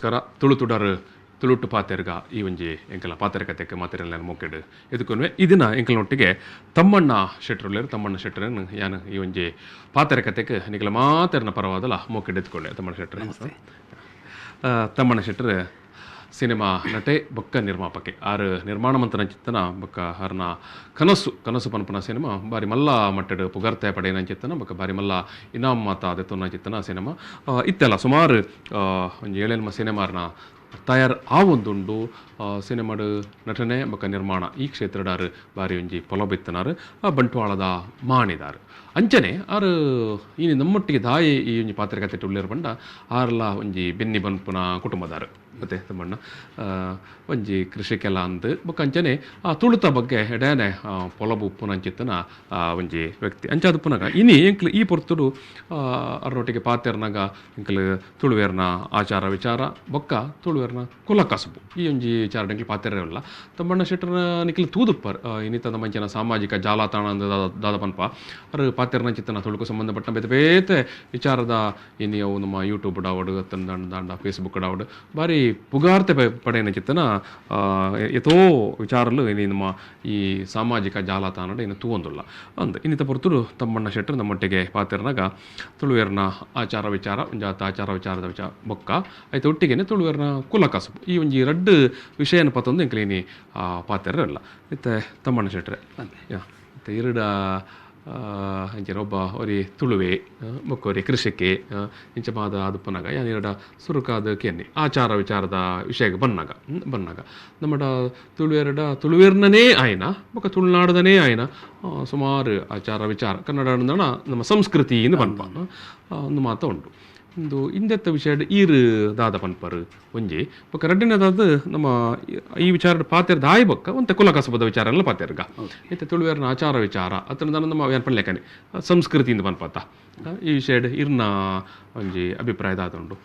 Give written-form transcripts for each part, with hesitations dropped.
ನಮಸ್ಕಾರ. ತುಳು ತುಡರ್ ತುಳುಟ್ಟು ಪಾತೆರ್ಗ ಈ ಒಂಜಿ ಎಂಕಲ ಪಾತೆರ ಕತೆಕ್ ಮಾತೆರೆನ್ಲ ಮೋಕೆಡ್ ಎದುಕೊನುವೆ. ಈ ದಿನ ಎಂಕಲ್ನೊಟ್ಟಿಗೆ ತಮ್ಮಣ್ಣ ಶೆಟ್ರುಲ್ಲೆರ್. ತಮ್ಮಣ್ಣ ಶೆಟ್ರೆನ್ ಯಾನ್ ಈ ಒಂಜಿ ಪಾತೆರ ಕತೆಕ್ ನಿಕಲ ಮಾತೆರ್ನ ಪರವಾದಲ ಮೋಕೆಡ್ ಎತ್ಕೊಂಡೆ. ತಮ್ಮಣ್ಣ ಶೆಟ್ರೆ, ತಮ್ಮಣ್ಣ ಶೆಟ್ರ್ ಸಿನಿಮಾ ನಟೆ ಬೊಕ್ಕ ನಿರ್ಮಾಪಕೆ. ಆರ್ ನಿರ್ಮಾಣ ಮಂತನಂಚಿತ್ತನ ಬೊಕ್ಕ ಆರ್ನ ಕನಸು ಕನಸು ಪನ್ಪುನ ಸಿನಿಮಾ ಬಾರಿ ಮಲ್ಲ ಮಟ್ಟಡ್ ಪುಗರ್ತೆ ಪಡೆಯಿನಂಚಿತ್ತನ ಬೊಕ್ಕ ಬಾರಿ ಮಲ್ಲ ಇನಾಮ್ ಮಾತ ದೆತ್ತೊನ್ನಂಚಿತ್ತನ ಸಿನಿಮಾ. ಇತ್ತೆಲ್ಲ ಸುಮಾರು ಒಂಜಿ ಏಳೆನ್ಮ ಸಿನಿಮಾರ್ನ ತಯಾರ್ ಆವೊಂದುಂಡು. ಸಿನಿಮಾಡ್ ನಟನೆ ಬೊಕ್ಕ ನಿರ್ಮಾಣ ಈ ಕ್ಷೇತ್ರಡಾರ್ ಬಾರಿ ಒಂಜಿ ಪೊಲಬಿತ್ತನಾರ್, ಬಂಟ್ವಾಳದ ಮಾಣಿದಾರ್. ಅಂಚನೆ ಆರ್ ಇನಿ ನಮ್ಮೊಟ್ಟಿಗೆ ದಾಯಿ ಈ ಒಂಜಿ ಪಾತ್ರಕತೆ ಉಲ್ಲೇರ್ ಪಂಡ ಆರ್ಲ ಒಂಜಿ ಬೆನ್ನಿ ಬನ್ಪುನ ಕುಟುಂಬದಾರ್ ಮತ್ತೆ ತಮ್ಮಣ್ಣ. ಒಂಜಿ ಕೃಷಿಕೆಲ ಅಂದ್ ಬೊಕ್ಕ ಅಂಚನೆ ಆ ತುಳುತ ಬಗ್ಗೆ ಎಡೇನೆ ಪೊಲಬು ಉಪ್ಪುನಂಚಿತ್ತನ ಒಂಜಿ ವ್ಯಕ್ತಿ. ಅಂಚಾದ್ ಪುನಗ ಇನಿ ಎಂಕ್ಲು ಈ ಪೊರ್ತುಡು ಅರ್ನೊಟ್ಟಿಗೆ ಪಾತೆರ್ನಗ ಎಂಕ್ಲು ತುಳುವೆರ್ನ ಆಚಾರ ವಿಚಾರ ಬೊಕ್ಕ ತುಳುವೆರ್ನ ಕುಲ ಕಸುಬು ಈ ಒಂಜಿ ವಿಚಾರ ಎಂಕ್ಲು ಪಾತೆರ ಉಲ್ಲ. ತಮ್ಮಣ್ಣ ಶೆಟ್ಟರ್ ನಿಕ್ಲು ತೂದುಪ್ಪರ್, ಇನ್ನಿತ ಮಂಚಿನ ಸಾಮಾಜಿಕ ಜಾಲತಾಣ ಅಂದ್ ದಾದ ಪನ್ಪ ಅರ್ ಪಾತೆರ್ನಂಚಿತ್ತನ ತುಳುಕು ಸಂಬಂಧಪಟ್ಟ ಬೇತೆ ಬೇತೆ ವಿಚಾರದ ಇನಿ ಅವು ನಮ್ಮ ಯೂಟ್ಯೂಬ್ ಡಾವಡ್ ದಾಂಡ ಫೇಸ್ಬುಕ್ ಡಾವಡ್ ಬಾರಿ ಪುಗಾರ್ತೆ ಪಡೆಯನಂಚಿತ್ತನ ಏತೋ ವಿಚಾರಲು ಇನಿ ನಮ್ಮ ಈ ಸಾಮಾಜಿಕ ಜಾಲತಾಣಡ್ ಇನ್ನು ತೂವೊಂದುಲ್ಲ ಅಂದ್. ಇನ್ನಿತ ಪೊರ್ತುಡು ತಮ್ಮಣ್ಣ ಶೆಟ್ಟರ್ ನಮ್ಮೊಟ್ಟಿಗೆ ಪಾತೆರ್ನಗ ತುಳುವೆರ್ನ ಆಚಾರ ವಿಚಾರ ಒಂಜಾತ ಆಚಾರ ವಿಚಾರದ ವಿಚಾರ ಬೊಕ್ಕ ಐತ ಒಟ್ಟಿಗೆನೆ ತುಳುವೆರ್ನ ಕುಲ ಕಸುಬು ಈ ಒಂಜಿ ರಡ್ಡ್ ವಿಷಯನ ಪತ್ತೊಂದು ಎಂಕ್ಲು ಇನಿ ಪಾತೆರಲ್ಲ. ಇತ್ತೆ ತಮ್ಮಣ್ಣ ಶೆಟ್ರೆ, ಇತ್ತೆ ಇರುಡ ಅಂಚನೆ ಒಬ್ಬ ಒರಿ ತುಳುವೆ ಬೊಕ್ಕ ಒರಿ ಕೃಷಿಕೆ ಇಂಚ ಮಾದ ಆದುಪ್ಪುನಗ ಯಾನ್ ಇರಡ ಸುರುಕಾದ ಕೇನ್ನಿ ಆಚಾರ ವಿಚಾರದ ವಿಷಯಕ್ಕೆ ಬನ್ನಗ ಬನ್ನಗ ನಮ್ಮಡ ತುಳುವೆರಡ ತುಳುವೆರ್ನನೇ ಆಯ್ನ ಬೊಕ್ಕ ತುಳುನಾಡದನೇ ಆಯ್ನ ಸುಮಾರು ಆಚಾರ ವಿಚಾರ ಕನ್ನಡ ನಮ್ಮ ಸಂಸ್ಕೃತಿ ಇಂದು ಪನ್ಪ ಒಂದು ಮಾತ ಉಂಟು. ಇಂದು ಇಂದೆತ್ತ ವಿಷಯ ಈರ್ ದಾದ ಪನ್ಪರ್ ಒಂಜಿ ಬೊಕ್ಕ ರಡ್ಡನೇದಾದ ನಮ್ಮ ಈ ವಿಚಾರ ಪಾತೆರ್ ದಾಯಿ ಬೊಕ್ಕ ಒಂತೆ ಕುಲ ಕಸಬದ ವಿಚಾರ ಎಲ್ಲ ಪಾತೆರ್ಗ. ಇತ್ತೆ ತುಳುವೆರ್ನ ಆಚಾರ ವಿಚಾರ ಅತ್ತನ ನಮ್ಮ ಏನ್ ಪನ್ಲೆಕನೆ ಸಂಸ್ಕೃತಿ ಇಂದು ಪನ್ಪತ್ತ ಈ ವಿಷಯ ಇರ್ನ ಒಂಜಿ ಅಭಿಪ್ರಾಯ ದಾದ ಉಂಡು?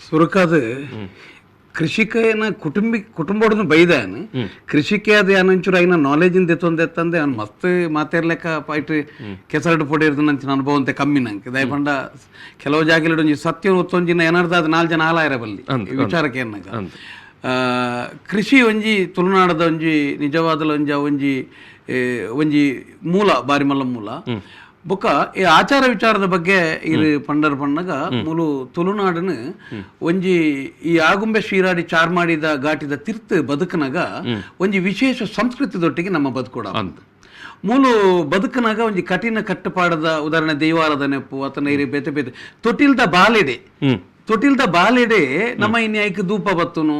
ಸುರುಕಾದ ಕೃಷಿಕನ ಕುಟುಂಬೊಡನ್ನು ಬೈದಾನ ಕೃಷಿಕೆ ಅದು ಏನಂಚೂರು ಐನ ನಾಲೆಜ್ ಇಂದ ಎತ್ತೊಂದು ಅವ್ನು ಮಸ್ತ್ ಮಾತಾಡ್ಲೆಕ್ಕ ಪಾಯ್ಟ್ ಕೆಸರಡು ಪೊಡಿ ನಂಚಿನ ಅನುಭವ ಅಂತ ಕಮ್ಮಿ ನಂಗೆ. ದಯಪಂಡ ಕೆಲವು ಜಾಗಲಿ ಒಂಜಿ ಸತ್ಯ ಒತ್ತೊಂಜಿನ ಏನಾರ್ದ ಅದು ನಾಲ್ ಜನ ಆಲಾಯರ ಬಲ್ಲಿ ವಿಚಾರಕ್ಕೆ ಏನಾಗ. ಕೃಷಿ ಒಂಜಿ ತುಳುನಾಡದ ಒಂಜಿ ನಿಜವಾದಲ ಒಂಜಿ ಒಂಜಿ ಒಂಜಿ ಮೂಲ ಬಾರಿ ಮಲ್ಲ ಮೂಲ. ಬೊಕ್ಕ ಈ ಆಚಾರ ವಿಚಾರದ ಬಗ್ಗೆ ಇರು ಪಂಡರ್ ಪಣ್ಣಗ ಮೂಲು ತುಳುನಾಡನು ಒಂಜಿ ಈ ಆಗುಂಬೆ ಶ್ರೀರಾಡಿ ಚಾರ್ಮಾಡಿದ ಘಾಟಿದ ತಿರ್ತು ಬದುಕನಾಗ ಒಂಜಿ ವಿಶೇಷ ಸಂಸ್ಕೃತಿದೊಟ್ಟಿಗೆ ನಮ್ಮ ಬದುಕೋಡ ಮೂಲು ಬದುಕನಾಗ ಒಂಜಿ ಕಠಿಣ ಕಟ್ಟುಪಾಡದ ಉದಾಹರಣೆ ದೈವಾರಾಧನೆ ಅತನ ಇರಿ ಬೇತೆ ಬೇತೆ ತೊಟಿಲ್ದ ಬಾಲೆಡೆ ತೊಟಿಲ್ದ ಬಾಲೆಡೆ ನಮ್ಮ ಇನ್ಯಾಯ್ಕ್ ಧೂಪ ಬತ್ತುನು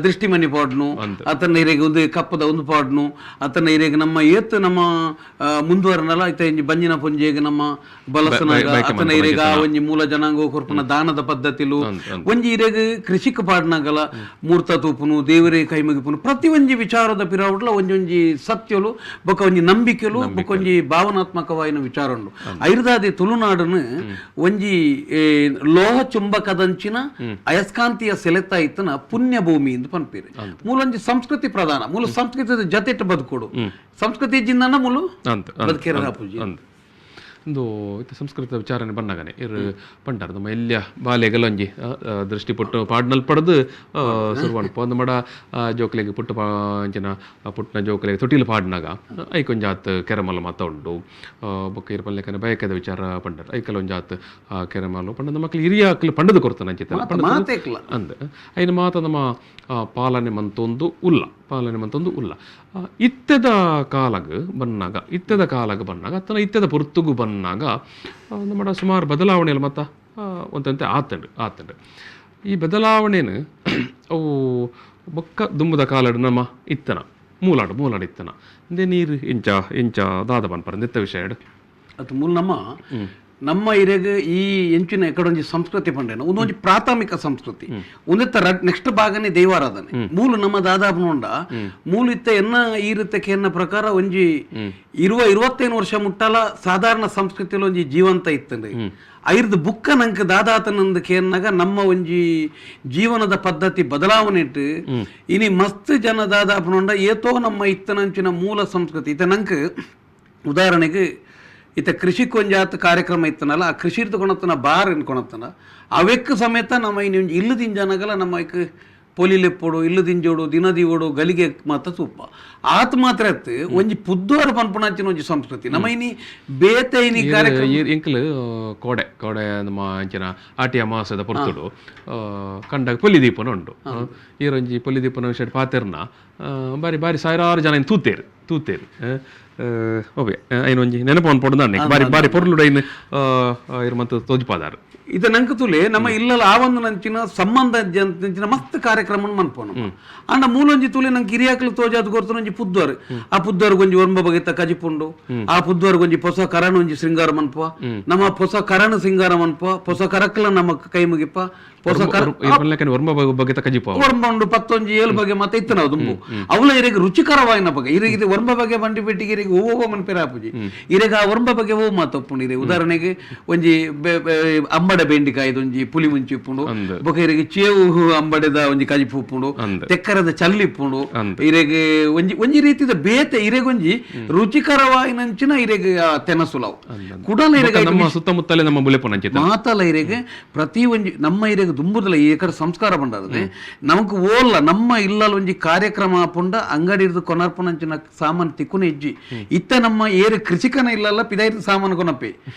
ದೃಷ್ಟಿ ಮಣಿ ಪಾಡ್ನು ಅತನ ಇರೆಗ್ ಒಂದು ಕಪ್ಪದ ಒಂದು ಪಾಡ್ನು ಅತನ ಇರೆಗ್ ನಮ್ಮ ಏತ್ ನಮ್ಮ ಮುಂದುವರನಲ ಇತ್ತ ಇಂಜಿ ಬಂಜಿನ ಪೊಂಜೆಗ್ ನಮ್ಮ ಬಲಸನಾಗ ಅತನ ಇರೆಗ್ ಆ ಒಂಜಿ ಮೂಲ ಜನಾಂಗ ಕೊರ್ಪುನ ದಾನದ ಪದ್ಧತಿಲು ಒಂಜಿ ಇರೆಗ್ ಕೃಷಿಕ್ ಪಾಡ್ನಗಲ ಮೂರ್ತ ತೂಪುನು ದೇವರೇ ಕೈ ಮುಗಿಪುನು ಪ್ರತಿ ಒಂಜಿ ವಿಚಾರದ ಪಿರಾವುಡ್ಲ ಒಂಜೊಂಜಿ ಸತ್ಯಲು ಬೊಕ್ಕ ಒಂಜಿ ನಂಬಿಕೆಲು ಬೊಕ್ಕ ಒಂಜಿ ಭಾವನಾತ್ಮಕವಾಯಿನ ವಿಚಾರ ಉಂಡು. ಐರ್ದಾದಿ ತುಳುನಾಡನು ಒಂಜಿ ಲೋಹ ಚುಂಬಕದಂಚಿನ ಅಯಸ್ಕಾಂತೀಯ ಸೆಳೆತ ಇತ್ತನ ಪುಣ್ಯ ಭೂಮಿ ಎಂದು ಪನ್ಪೀರಿ. ಮೂಲೊಂಜಿ ಸಂಸ್ಕೃತಿ ಪ್ರಧಾನ ಮೂಲ ಸಂಸ್ಕೃತಿ ಜತೆಟ್ ಬದುಕೋಡು ಸಂಸ್ಕೃತಿ ಜಿಂದನ ಮೂಲು ಬದುಕೇರ ಪೂಜೆ ಇಂದು ಇತ್ತೆ ಸಂಸ್ಕೃತ ವಿಚಾರನೆ ಬನ್ನಗನೆ ಇರು ಪಂಡರ್ ನಮ್ಮ ಎಲ್ಯ ಬಾಲೆಗಲ ಒಂಜಿ ದೃಷ್ಟಿ ಪುಟ್ಟು ಪಾಡ್ನಲ್ ಪಡ್ದು ಸುರು ಮನ್ಪು ಒಂದು ಮಡ ಜೋಕ್ಲೆಗ್ ಪುಟ್ಟು ಅಂಚಿನ ಪುಟ್ಟನ ಜೋಕ್ಲೆಗ್ ತೊಟಿಲು ಪಾಡ್ನಾಗ ಐಕ್ ಒಂಜಾತ್ ಕೆರಮಲ ಮಾತ ಉಂಡು. ಬೊಕ್ಕ ಇರ್ ಪನ್ಲೆಕನೆ ಬಯಕೆದ ವಿಚಾರ ಪಂಡರ್ ಐಕಲ ಒಂಜಾತ್ ಕೆರಮಲು ಪಂಡ ನಮ್ಮಕ್ಲು ಹಿರಿಯಾಕ್ಲು ಪಂಡದು ಕೊರ್ತನ ಅಂಚಿತ್ತ ಅಂದ್ ಐನ ಮಾತ ನಮ್ಮ ಪಾಲನೆ ಮಂತೊಂದು ಉಲ್ಲ ಪಾಲನೆ ಮಂತೊಂದು ಉಲ್ಲ. ಇತ್ತೆದ ಕಾಲಗ್ ಬನ್ನಾಗ ಇತ್ತೆದ ಕಾಲಗ್ ಬನ್ನಾಗ ಅತ್ತನ ಇತ್ತೆದ ಪೊರ್ತುಗು ಬನ್ನಾಗ ನಮ್ಮ ಸುಮಾರು ಬದಲಾವಣೆಯಲ್ಲಿ ಮತ್ತ ಒಂತಂತೆ ಆತಂಡು ಆತಂಡು. ಈ ಬದಲಾವಣೆನು ಅವು ಬೊಕ್ಕ ದುಂಬುದ ಕಾಲಡ್ ನಮ್ಮ ಇತ್ತನ ಮೂಲಾಡು ಮೂಲಾಡು ಇತ್ತನ ಇಂದೆ ನೀರು ಇಂಚ ಇಂಚ ದಾದ ಪನ್ಪರ ನಿತ್ತ ವಿಷಯ ಅದು ಮೂಲ ನಮ್ಮ ನಮ್ಮ ಇರೆಗ್ ಈ ಎಂಚಿನ ಎಕಡೊಂಜಿ ಸಂಸ್ಕೃತಿ ಪಂಡೇನ ಒಂದೊಂಜಿ ಪ್ರಾಥಮಿಕ ಸಂಸ್ಕೃತಿ ಒಂದೆತ್ತ ನೆಕ್ಸ್ಟ್ ಭಾಗನೇ ದೈವಾರಾಧನೆ. ಮೂಲು ನಮ್ಮ ದಾದಾಪನೊಂಡ ಮೂಲು ಇತ್ತ ಎನ್ನ ಈ ರೀತಿ ಎನ್ನ ಪ್ರಕಾರ ಒಂಜಿ 25 ವರ್ಷ ಮುಟ್ಟಲ ಸಾಧಾರಣ ಸಂಸ್ಕೃತಿಯಲ್ಲಿ ಒಂಜಿ ಜೀವಂತ ಇತ್ತಂಡು. ಐರ್ದು ಬುಕ್ಕ ನಂಗೆ ದಾದಾತನಂದು ಕೇನ್ನಾಗ ನಮ್ಮ ಒಂಜಿ ಜೀವನದ ಪದ್ಧತಿ ಬದಲಾವಣೆ ಇಟ್ಟು ಇನಿ ಮಸ್ತ್ ಜನ ದಾದಾಪನೊಂಡ ಏತೋ ನಮ್ಮ ಇತ್ತನಂಚಿನ ಮೂಲ ಸಂಸ್ಕೃತಿ ಇತ್ತ ನಂಗೆ. ಉದಾಹರಣೆಗೆ ಇತ್ತ ಕೃಷಿಕ್ ಒಂಜಾತ್ ಕಾರ್ಯಕ್ರಮ ಇತ್ತನಲ್ಲ, ಆ ಕೃಷಿರ್ದು ಕೊಣತನ ಬಾರ್ ಕೊಣತನ ಅವೆಕ್ ಸಮೇತ ನಮ್ಮ ಇನ್ನು ಒಂಜಿ ಇಲ್ಲು ದಿಂಜನಗಲ ನಮ್ಮ ಐಕ್ ಪೊಲಿಲೆಪ್ಪೊಡು, ಇಲ್ಲು ದಿಂಜೋಡು, ದಿನ ದೀವೋಡು, ಗಲಿಗೆ ಮಾತ ತೂಪ ಆತ್ ಮಾತ್ರ ಅತ್ತು. ಒಂಜಿ ಪುದ್ದೋರ ಪನ್ಪುನಂಚಿನ ಒಂಜಿ ಸಂಸ್ಕೃತಿ ನಮ್ಮ ಇನಿ ಬೇತೆ ಇನಿ ಕಾರ್ಯಕ್ರಮ. ಎಂಕಲ್ ಕೋಡೆ ಕೋಡೆ ನಮ್ಮ ಅಂಚಿನ ಆಟಿ ಅಮಾವಾಸ್ಯದ ಪೊರ್ತುಡು ಕಂಡಾಗ ಪೊಲಿ ದೀಪನ ಉಂಡು. ಈರೊಂಜಿ ಪೊಲಿ ದೀಪನ ವಿಷಯ ಪಾತೆರ್ನ ಬಾರಿ ಬಾರಿ ಸಾವಿರಾರು ಜನ ಇನ್ ತೂತೇರು ತೂತೇರು. ಓಕೆ, ಐನ ಒಂಜಿ ನೆನಪು ಪೊಡು ಬಾರಿ ಬಾರಿ ಪೊರ್ಲುಡು ಐನ್ ಇರ್ ಮತ್ತು ತೋಜಿಪಾದಾರು. ಇದು ನಂಗೆ ತುಲೆ ನಮ್ಮ ಇಲ್ಲಲ ಆ ಒಂದು ನಂಚಿನ ಸಂಬಂಧ ನಂಚಿನ ಮಸ್ತ್ ಕಾರ್ಯಕ್ರಮ ಮನ್ಪೋನು. ಅಂಡ ಮೂಲೊಂಜಿ ತುಲೆ ನಂಗೆ ಕಿರಿಯಾಕ್ಲು ತೋಜಾದ್ ಗೊರ್ತನ ಒಂಜಿ ಪುದ್ವಾರ್, ಆ ಪುದ್ವಾರ್ ಒಂಜಿ ಒರ್ಂಬ ಬಗೆತ ಕಜಿಪುಂಡು, ಆ ಪುದ್ವಾರ್ ಒಂಜಿ ಪೊಸ ಕರಣ ಒಂಜಿ ಶೃಂಗಾರ ಮನ್ಪುವ, ನಮ್ಮ ಪೊಸ ಕರಣ ಸಿಂಗಾರ ಮನ್ಪುವ, ಪೊಸ ಕರಕ್ಲ ನಮ್ಮ ಕೈ ಮುಗಿಪ್ಪ, ಪೊಸ ಕರ ಒರ್ಂಬ ಬಗೆತ ಕಜಿಪ. ಒರ್ಂಬ ಉಂಡು, ಪತ್ತೊಂಜಿ ಏಳು ಬಗೆ ಮತ್ತೆ ಇತ್ತು ನಾವು ದುಂಬು. ಅವಳ ಇರೆಗ್ ರುಚಿಕರವಾಯಿನ ಬಗೆ ಇರೆಗ್ ಇದು ಒರ್ಂಬ ಬಗೆ ಬಂಡಿ ಪೆಟ್ಟಿಗೆ ಇರೆಗ್ ಓ ಮನ್ಪೆರ ಆಪುಜಿ. ಇರೆಗ್ ಆ ಒರ್ಂಬ ಬಗೆ ಓ ಮಾತೊಪ್ಪುಂಡು. ಇರೆ ಉದಾಹರಣೆಗೆ ಒಂಜಿ ಅಂಬಡೆ ಬೆಂಡಿಕಾಯ್ದ ಒಂಜಿ ಪುಲಿ ಮುಂಚಿ ಉಪ್ಪುಂಡು, ಬೊಕ ಇರೆಗ್ ಚೇವು ಅಂಬಡೆದ ಒಂಜಿ ಕಜಿಪು ಉಪ್ಪುಂಡು, ತೆಕ್ಕರದ ಚಲ್ಲಿ ಉಪ್ಪುಂಡು. ಇರೆಗ್ ಒಂಜಿ ಒಂಜಿ ರೀತಿದ ಬೇತೆ ಇರೆಗೊಂಜಿ ರುಚಿಕರವಾಯಿನಂಚಿನ ಇರೆಗ್ ಆ ತೆನಸುಲವು ಕುಡಲ ಇರೆಗ್ ನಮ್ಮ ಸುತ್ತಮುತ್ತಲೇ ನಮ್ಮ ಬುಲೆಪುನಂಚಿತ ಮಾತಲ ಇರೆಗ್ ಪ್ರತಿ ಒಂಜಿ ನಮ್ಮ ಇರೆಗ್ ದುಂಬುದಲ ಈ ಕಡೆ ಸಂಸ್ಕಾರ ಬಂಡಾರದೆ. ನಮಕ್ ಓಲ್ಲ ನಮ್ಮ ಇಲ್ಲಲ್ ಒಂಜಿ ಕಾರ್ಯಕ್ರಮ ಪುಂಡ ಅಂಗಡಿ ಇರ್ದು ಕೊನರ್ಪುನಂಚಿನ ಸಾಮಾನು ತಿಕ್ಕುನ ಇಜ್ಜಿ. ಇತ್ತ ನಮ್ಮ ಏರು ಕೃಷಿಕನ ಇಲ್ಲಲ್ಲ ಪಿದಾಯಿತ ಸಾಮಾನು ಕೊನಪ್ಪೆ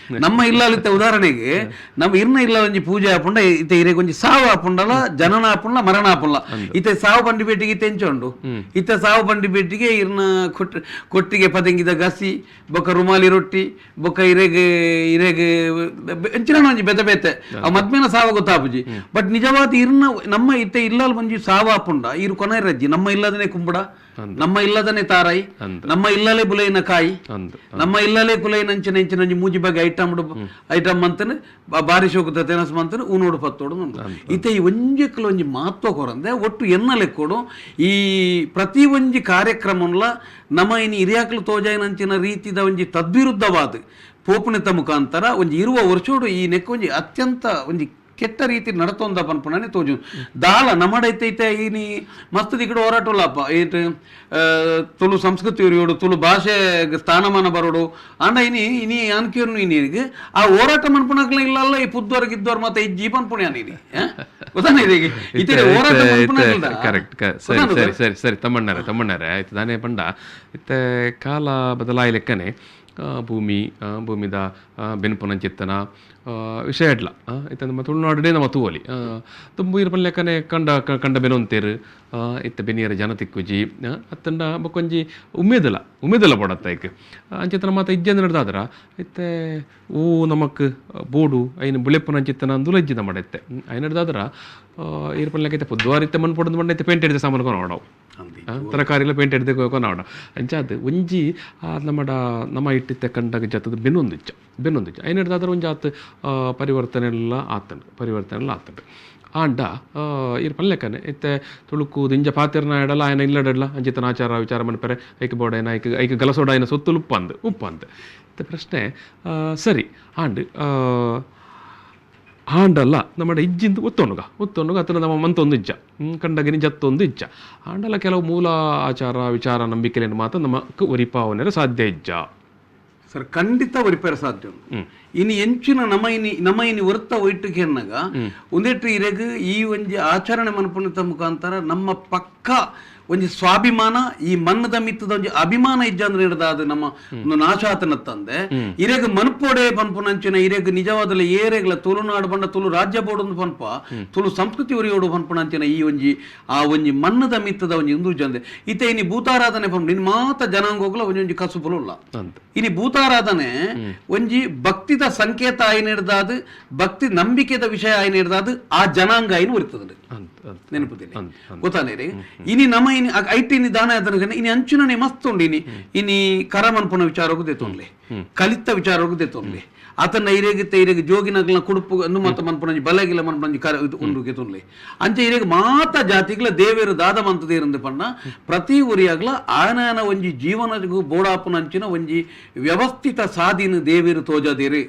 ನಮ್ಮ ಇಲ್ಲಲ್. ಇತ್ತ ಉದಾಹರಣೆಗೆ ನಮ್ಮ ಇರ್ನ ಇಲ್ಲ ಒಂಜಿ ಪೂಜೆ ಆಪುಂಡ, ಇತ್ತ ಇರೆಗ್ ಒಂಜಿ ಸಾವು ಆಪುಂಡಲ, ಜನನ ಆಪುಂಡ, ಮರಣ ಆಪುಂಡ. ಇತ್ತ ಸಾವು ಬಂಡಿ ಪೇಟಿಗೆ ಇತ್ತ ಎಂಚ ಉಂಡು. ಇತ್ತ ಸಾವು ಬಂಡಿ ಪೇಟಿಗೆ ಇರ್ನ ಕೊಟ್ಟಿಗೆ ಪದಂಗಿದ ಗಸಿ, ಬೊಕ್ಕ ರುಮಾಲಿ ರೊಟ್ಟಿ, ಬೊಕ್ಕ ಇರೆಗ್ ಇರೆಗ್ ಎಂಚಿನ ಒಂಜಿ ಬೆತೆ ಬೇತೆ ಅವು ಮದ್ಮೇನ ಸಾವು ಗೊತ್ತಾಪುಜಿ. ಬಟ್ ನಿಜವಾದ ಇರ್ನ ನಮ್ಮ ಇತ್ತ ಇಲ್ಲಲ್ ಒಂಜಿ ಸಾವು ಆಪುಂಡ ಇರು ಕೊನೈರಜ್ಜಿ ನಮ್ಮ ಇಲ್ಲದನೆ ಕುಂಬುಡ, ನಮ್ಮ ಇಲ್ಲದನೆ ತಾರಾಯಿ, ನಮ್ಮ ಇಲ್ಲಲೇ ಬುಲೈನ ಕಾಯಿ, ನಮ್ಮ ಇಲ್ಲಲೇ ಕುಲೈನ ಅಂಚಿನ ಇಂಚಿನ ಒಂಜಿ ಮೂಜಿ ಬಗೆ ಐಟಮ್ ಐಟಮ್ ಅಂತನೆ ಬಾರಿ ಶೋಕದ ತೆನಸ್ ಮಂತನೆ ಊನೋಡು ಪತ್ತೋಡು ಉಂಡು. ಇತ್ತೆ ಈ ಒಂಜೆಕ್ಲ ಒಂಜಿ ಮಹತ್ವ ಕೊರಂದೆ ಒಟ್ಟು ಎನ್ನ ಲೆಕ್ಕೋಡು ಈ ಪ್ರತಿ ಒಂಜಿ ಕಾರ್ಯಕ್ರಮನ್ಲ ನಮ್ಮ ಇನಿ ಹಿರಿಯಾಕ್ಲು ತೋಜಾಯಿನಂಚಿನ ರೀತಿದ ಒಂಜಿ ತದ್ವಿರುದ್ಧವಾದ ಪೋಪುಣಿತ ಮುಖಾಂತರ ಒಂಜಿ ಇರುವ ವರ್ಷೋಡು ಈ ನೆಕ್ಕ ಒಂಜಿ ಅತ್ಯಂತ ಒಂಜಿ ಕೆಟ್ಟ ರೀತಿ ನಡತೊಂದ ಪನ್ಪುಣನೆ ತೋಜು ದಾಲ ನಮಡೈತೆ. ಐತೆ ಇನಿ ಮಸ್ತ್ ದಿಕ್ಕಡು ಹೋರಾಟುಲ್ಲಪ್ಪ ಏಟ್ ತುಳು ಸಂಸ್ಕೃತಿ ಉರಿಯೋಡು, ತುಳು ಭಾಷೆ ಸ್ಥಾನಮಾನ ಬರೋಡು. ಆಂಡ ಇನಿ ಇನಿ ಅನ್ಕಿರ್ನು ಇನಿ ಆ ಹೋರಾಟ ಮನ್ಪುಣಕ್ಲ ಇಲ್ಲಲ್ಲ ಈ ಪುದ್ವರ್ ಗಿದ್ವರ್ ಮತ್ತೆ ಈ ಜೀವನ್ ಪುಣ್ಯ ಇನಿ ಗೊತ್ತಾನೆ ಇದೀಗ ಇತ್ತೆ ಹೋರಾಟ ಮನ್ಪುಣಕ್ಲ. ಕರೆಕ್ಟ್, ಸರಿ ಸರಿ ಸರಿ ಸರಿ ತಮ್ಮಣ್ಣರೇ ತಮ್ಮಣ್ಣರೇ ಆಯ್ತು ದಾನೇ ಪಂಡ ಇತ್ತೆ ಕಾಲ ಬದಲಾಯಿ ಲೆಕ್ಕನೆ ಭೂಮಿ ಭೂಮಿದ ಬೆನ್ಪುನಂಚಿತ್ತನ ವಿಷಯ ಎಡ್ಲ. ಇತ್ತೆ ನಮ್ಮ ತುಳುನಾಡೇ ನಮ್ಮ ತೂವಲಿ ತುಂಬು ಇರ್ಪನ್ ಲೆಕ್ಕನೆ ಕಂಡ ಕಂಡ ಬೆನೊಂತೇರು. ಇತ್ತೆ ಬೆನಿಯರ ಜನ ತಿಕ್ಕುಜಿ ಅತ್ತಂಡ ಬೊಕ್ಕೊಂಜಿ ಉಮೇದಲ ಉಮೇದಲ ಬೋಡತ್ತ ಐಕ್ ಅಂಚಿತ್ತನ ಮಾತ ಇಜ್ಜಂದ ನಡ್ದಾದ್ರ ಇತ್ತೆ ಓ ನಮಕ್ ಬೋಡು ಐನ್ ಬುಲೆಪ್ಪುನಂಚಿತ್ತನ ಅಂದುಲ ಇಜ್ಜಿ ನಮ್ಮ ಇತ್ತೆ ಐನ್ ನಡ್ದಾದ್ರ ಇರ್ಪನ್ ಲೆಕ್ಕ ಇತ್ತೆ ಪುದ್ವಾರ ಇತ್ತೆ ಮಣ್ಣು ಪೊಡಂದು ಮಣ್ಣು ಇತ್ತೆ ಪೇಂಟ್ ಹಿಡಿದ ಸಾಮಾನು ಕೊನವಡವು, ತರಕಾರಿಲ ಪೇಂಟ್ ಹಿಡಿದು ಕೊನವಡ. ಅಂಚಾದ್ ಒಂಜಿ ನಮ್ಮಡ ನಮ್ಮ ಇಟ್ಟಿತ್ತೆ ಕಂಡಾಗ ಜತ್ತದ ಬೆನ್ನೊಂದಿಚ್ಚ ಬೆನ್ನೊಂದಿಚ್ಚ ಐನ್ ಹಿಡ್ದಾದ್ರ ಒಂಜಿ ಆತ್ ಪರಿವರ್ತನೆ ಎಲ್ಲ ಆತಂಡು, ಪರಿವರ್ತನೆ ಎಲ್ಲ ಆತಂಡು. ಆಂಡ ಇರ್ ಪಲ್ಲೆಕ್ಕನೆ ಇತ್ತೆ ತುಳುಕು ದಿಂಜ ಪಾತೆರ್ನ ಎಡಲ ಆಯನ ಇಲ್ಲಡೆಡ್ಲ ಅಂಚಿತನ ಆಚಾರ ವಿಚಾರ ಮನ್ಪೆರೆ ಐಕ್ ಬೋಡೈನ ಐಕ್ ಐಕ್ ಗಲಸೋಡಾಯನ ಸೊತ್ತುಲು ಉಪ್ಪಂದ್ ಉಪ್ಪಂದ್ ಇತ್ತೆ ಪ್ರಶ್ನೆ. ಸರಿ, ಆಂಡ್ ಆಂಡಲ್ಲ ನಮ್ಮಡ ಇಜ್ಜಿಂದು ಒತ್ತೊಣ್ಣುಗ ಒತ್ತೊಣ್ಣುಗ ಅತನ ನಮ್ಮ ಮಂತೊಂದು ಇಜ್ಜ ಕಂಡಗಿನಿ ಜತ್ತೊಂದು ಇಜ್ಜ. ಆಂಡಲ ಕೆಲವು ಮೂಲ ಆಚಾರ ವಿಚಾರ ನಂಬಿಕೆಯನ್ನು ಮಾತ್ರ ನಮಕ್ ಒರಿಪಾವನೆರ ಸಾಧ್ಯ ಇಜ್ಜ? ಸರ್, ಖಂಡಿತ ಒರಿಪೇರ ಸಾಧ್ಯ ಉಂಡು. ಇನಿ ಎಂಚಿನ ನಮ ಇನಿ ನಮ ಇನಿ ಒರ್ತ ಒಯ್ಟುಗೆ ಎನ್ನಗ ಒಂದೆಟ್ಟು ಇರೆಗ್ ಈ ಒಂಜಿ ಆಚರಣೆ ಮನ್ಪುಣಿತ ಮುಖಾಂತರ ನಮ್ಮ ಪಕ್ಕ ಒಂಜಿ ಸ್ವಾಭಿಮಾನ, ಈ ಮನ್ನದ ಮಿತ್ತದ ಒಂಜಿ ಅಭಿಮಾನ ಇಜ್ಜಂದ್ರೆ ಹಿಡ್ದಾದ ನಮ್ಮ ಒಂದು ನಾಶಾತನ ತಂದೆ ಇರೆಗ್ ಮನ್ಪೋಡೆ ಪನ್ಪುನಂಚಿನ ಇರೆಗ್ ನಿಜವಾದಲ ಏರೆಗ್ಲ ತುಳುನಾಡು ಬಂಡ ತುಳು ರಾಜ್ಯ ಬೋಡೊಂದು ಪನ್ಪ ತುಳು ಸಂಸ್ಕೃತಿ ಉರಿಯೋಡು ಪನ್ಪುನಂಚಿನ ಈ ಒಂಜಿ ಆ ಒಂಜಿ ಮನ್ನದ ಮಿತ್ತದ ಒಂಜಿ ಇಂದು ಜಂದೆ. ಇತ್ತೆ ಇನಿ ಭೂತಾರಾಧನೆ ಪನ್ಪು ಇನಿ ಮಾತ ಜನಾಂಗೋಗ್ಲ ಒಂಜಿ ಒಂಜಿ ಕಸುಬುಲು ಉಲ್ಲ. ಅಂತ ಇನಿ ಭೂತಾರಾಧನೆ ಒಂಜಿ ಭಕ್ತಿದ ಸಂಕೇತ ಆಯ್ನ ಹಿಡ್ದಾದ್, ಭಕ್ತಿ ನಂಬಿಕೆದ ವಿಷಯ ಆಯ್ನ ಹಿಡ್ದಾದ್ ಆ ಜನಾಂಗ ಆಯ್ನ ಉರಿತದ ಅಂತ ಅಂತ ನೆನಪುದಿಲ್ಲ ಗೊತ್ತಾನೆ. ಇನಿ ನಮ್ಮ ಇನಿ ಐಟ್ ಇನಿ ದಾನ ಆತನ ಇನಿ ಅಂಚಿನನೆ ಮಸ್ತ್ ಉಂಡು. ಇನಿ ಇನಿ ಕರಮನ್ಪುನ ವಿಚಾರಕ್ಕೂ ದೆತ್ತೊನ್ಲೆ, ಕಲಿತ ವಿಚಾರಕ್ಕೂ ದೆತ್ತೊನ್ಲೆ, ಆತನ ಇರೆಗ್ ಇರೆಗ್ ಜೋಗಿನಗ್ಲ ಕುಡುಪು ಅಂದು ಮತ್ತ ಮನ್ಪುನಂಜಿ ಬಲಗಿಲ ಮನ್ಪುನಂಜಿ ಕರ ಇದು ಉಂಡು ಗೆತೊನ್ಲೆ. ಅಂಚೆ ಇರೆಗ್ ಮಾತ ಜಾತಿಗ್ಲ ದೇವೇರು ದಾದ ಮಂತದೇರಂದು ಪಣ್ಣ ಪ್ರತಿ ಊರಿಯಾಗ್ಲ ಆನಾನ ಒಂಜಿ ಜೀವನಗೂ ಬೋಡಾಪುನಂಚಿನ ಒಂಜಿ ವ್ಯವಸ್ಥಿತ ಸಾದಿನ ದೇವೇರು ತೋಜಾದೇರು.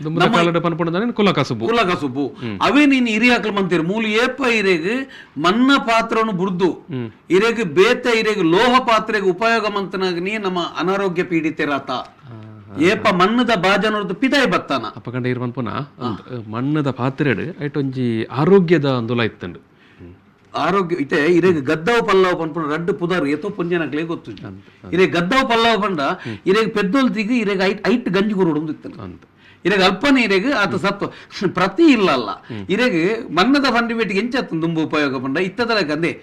ದುಂಬುದ ಕಾಲಡ್ ಪನ್ಪುಂಡ ಕುಲ ಕಸುಬು. ಕುಲ ಕಸುಬು ಅವೇ ನೀನು ಹಿರಿಯಾಕ್ಲು ಮಂತೀರು ಮೂಲು ಏಪ ಇರೆಗ್ ಮನ್ನ ಪಾತ್ರನು ಬುಡ್ದು ಇರೆಗ್ ಬೇತ ಇರೆಗ್ ಲೋಹ ಪಾತ್ರೆಗೆ ಉಪಯೋಗ ಮಂತನಾಗ ನೀ ನಮ್ಮ ಅನಾರೋಗ್ಯ ಪೀಡಿತೆರಾತ. ಏಪ ಮಣ್ಣದ ಬಾಜನೊರ್ದು ಪಿದಾಯಿ ಬತ್ತಾನ. ಅಪಗಂಡ ಇರ್ ಪನ್ಪುನ ಮಣ್ಣದ ಪಾತ್ರೆಡ್ ಐಟ್ ಒಂಜಿ ಆರೋಗ್ಯದ ಅಂದುಲ ಇತ್ತುಂಡು. ಆರೋಗ್ಯ ಇತ್ತೆ ಇರೆಗ್ ಗದ್ದವು ಪಲ್ಲವ ಪನ್ಪುನ ರಡ್ಡ್ ಪುದರ್ ಏತೋ ಪೊಂಜನಕ್ಲೆ ಗೊತ್ತುಂಡು. ಇರೆಗ್ ಗದ್ದವು ಪಲ್ಲವ ಪಂಡ ಇರೆಗ್ ಪೆದ್ದೊಲ್ತಿಗ್ ಇರೆಗ್ ಐಟ್ ಐಟ್ ಗಂಜಿ ಕೊರೊಡು ಇತ್ತುಂಡು. ಇರೆಗ್ ಅಲ್ಪನೆ ಇರೆಗ್ ಆತ ಸತ್ವ ಪ್ರತಿ ಇಲ್ಲಲ್ಲ. ಇರೆಗ್ ಮಣ್ಣದ ಬಂಡಿ ಬೇಟಿಗೆ ಎಂಚ ದುಂಬು ಉಪಯೋಗ ಪಂಡ ಇತ್ತದಲ ಅಂದೆ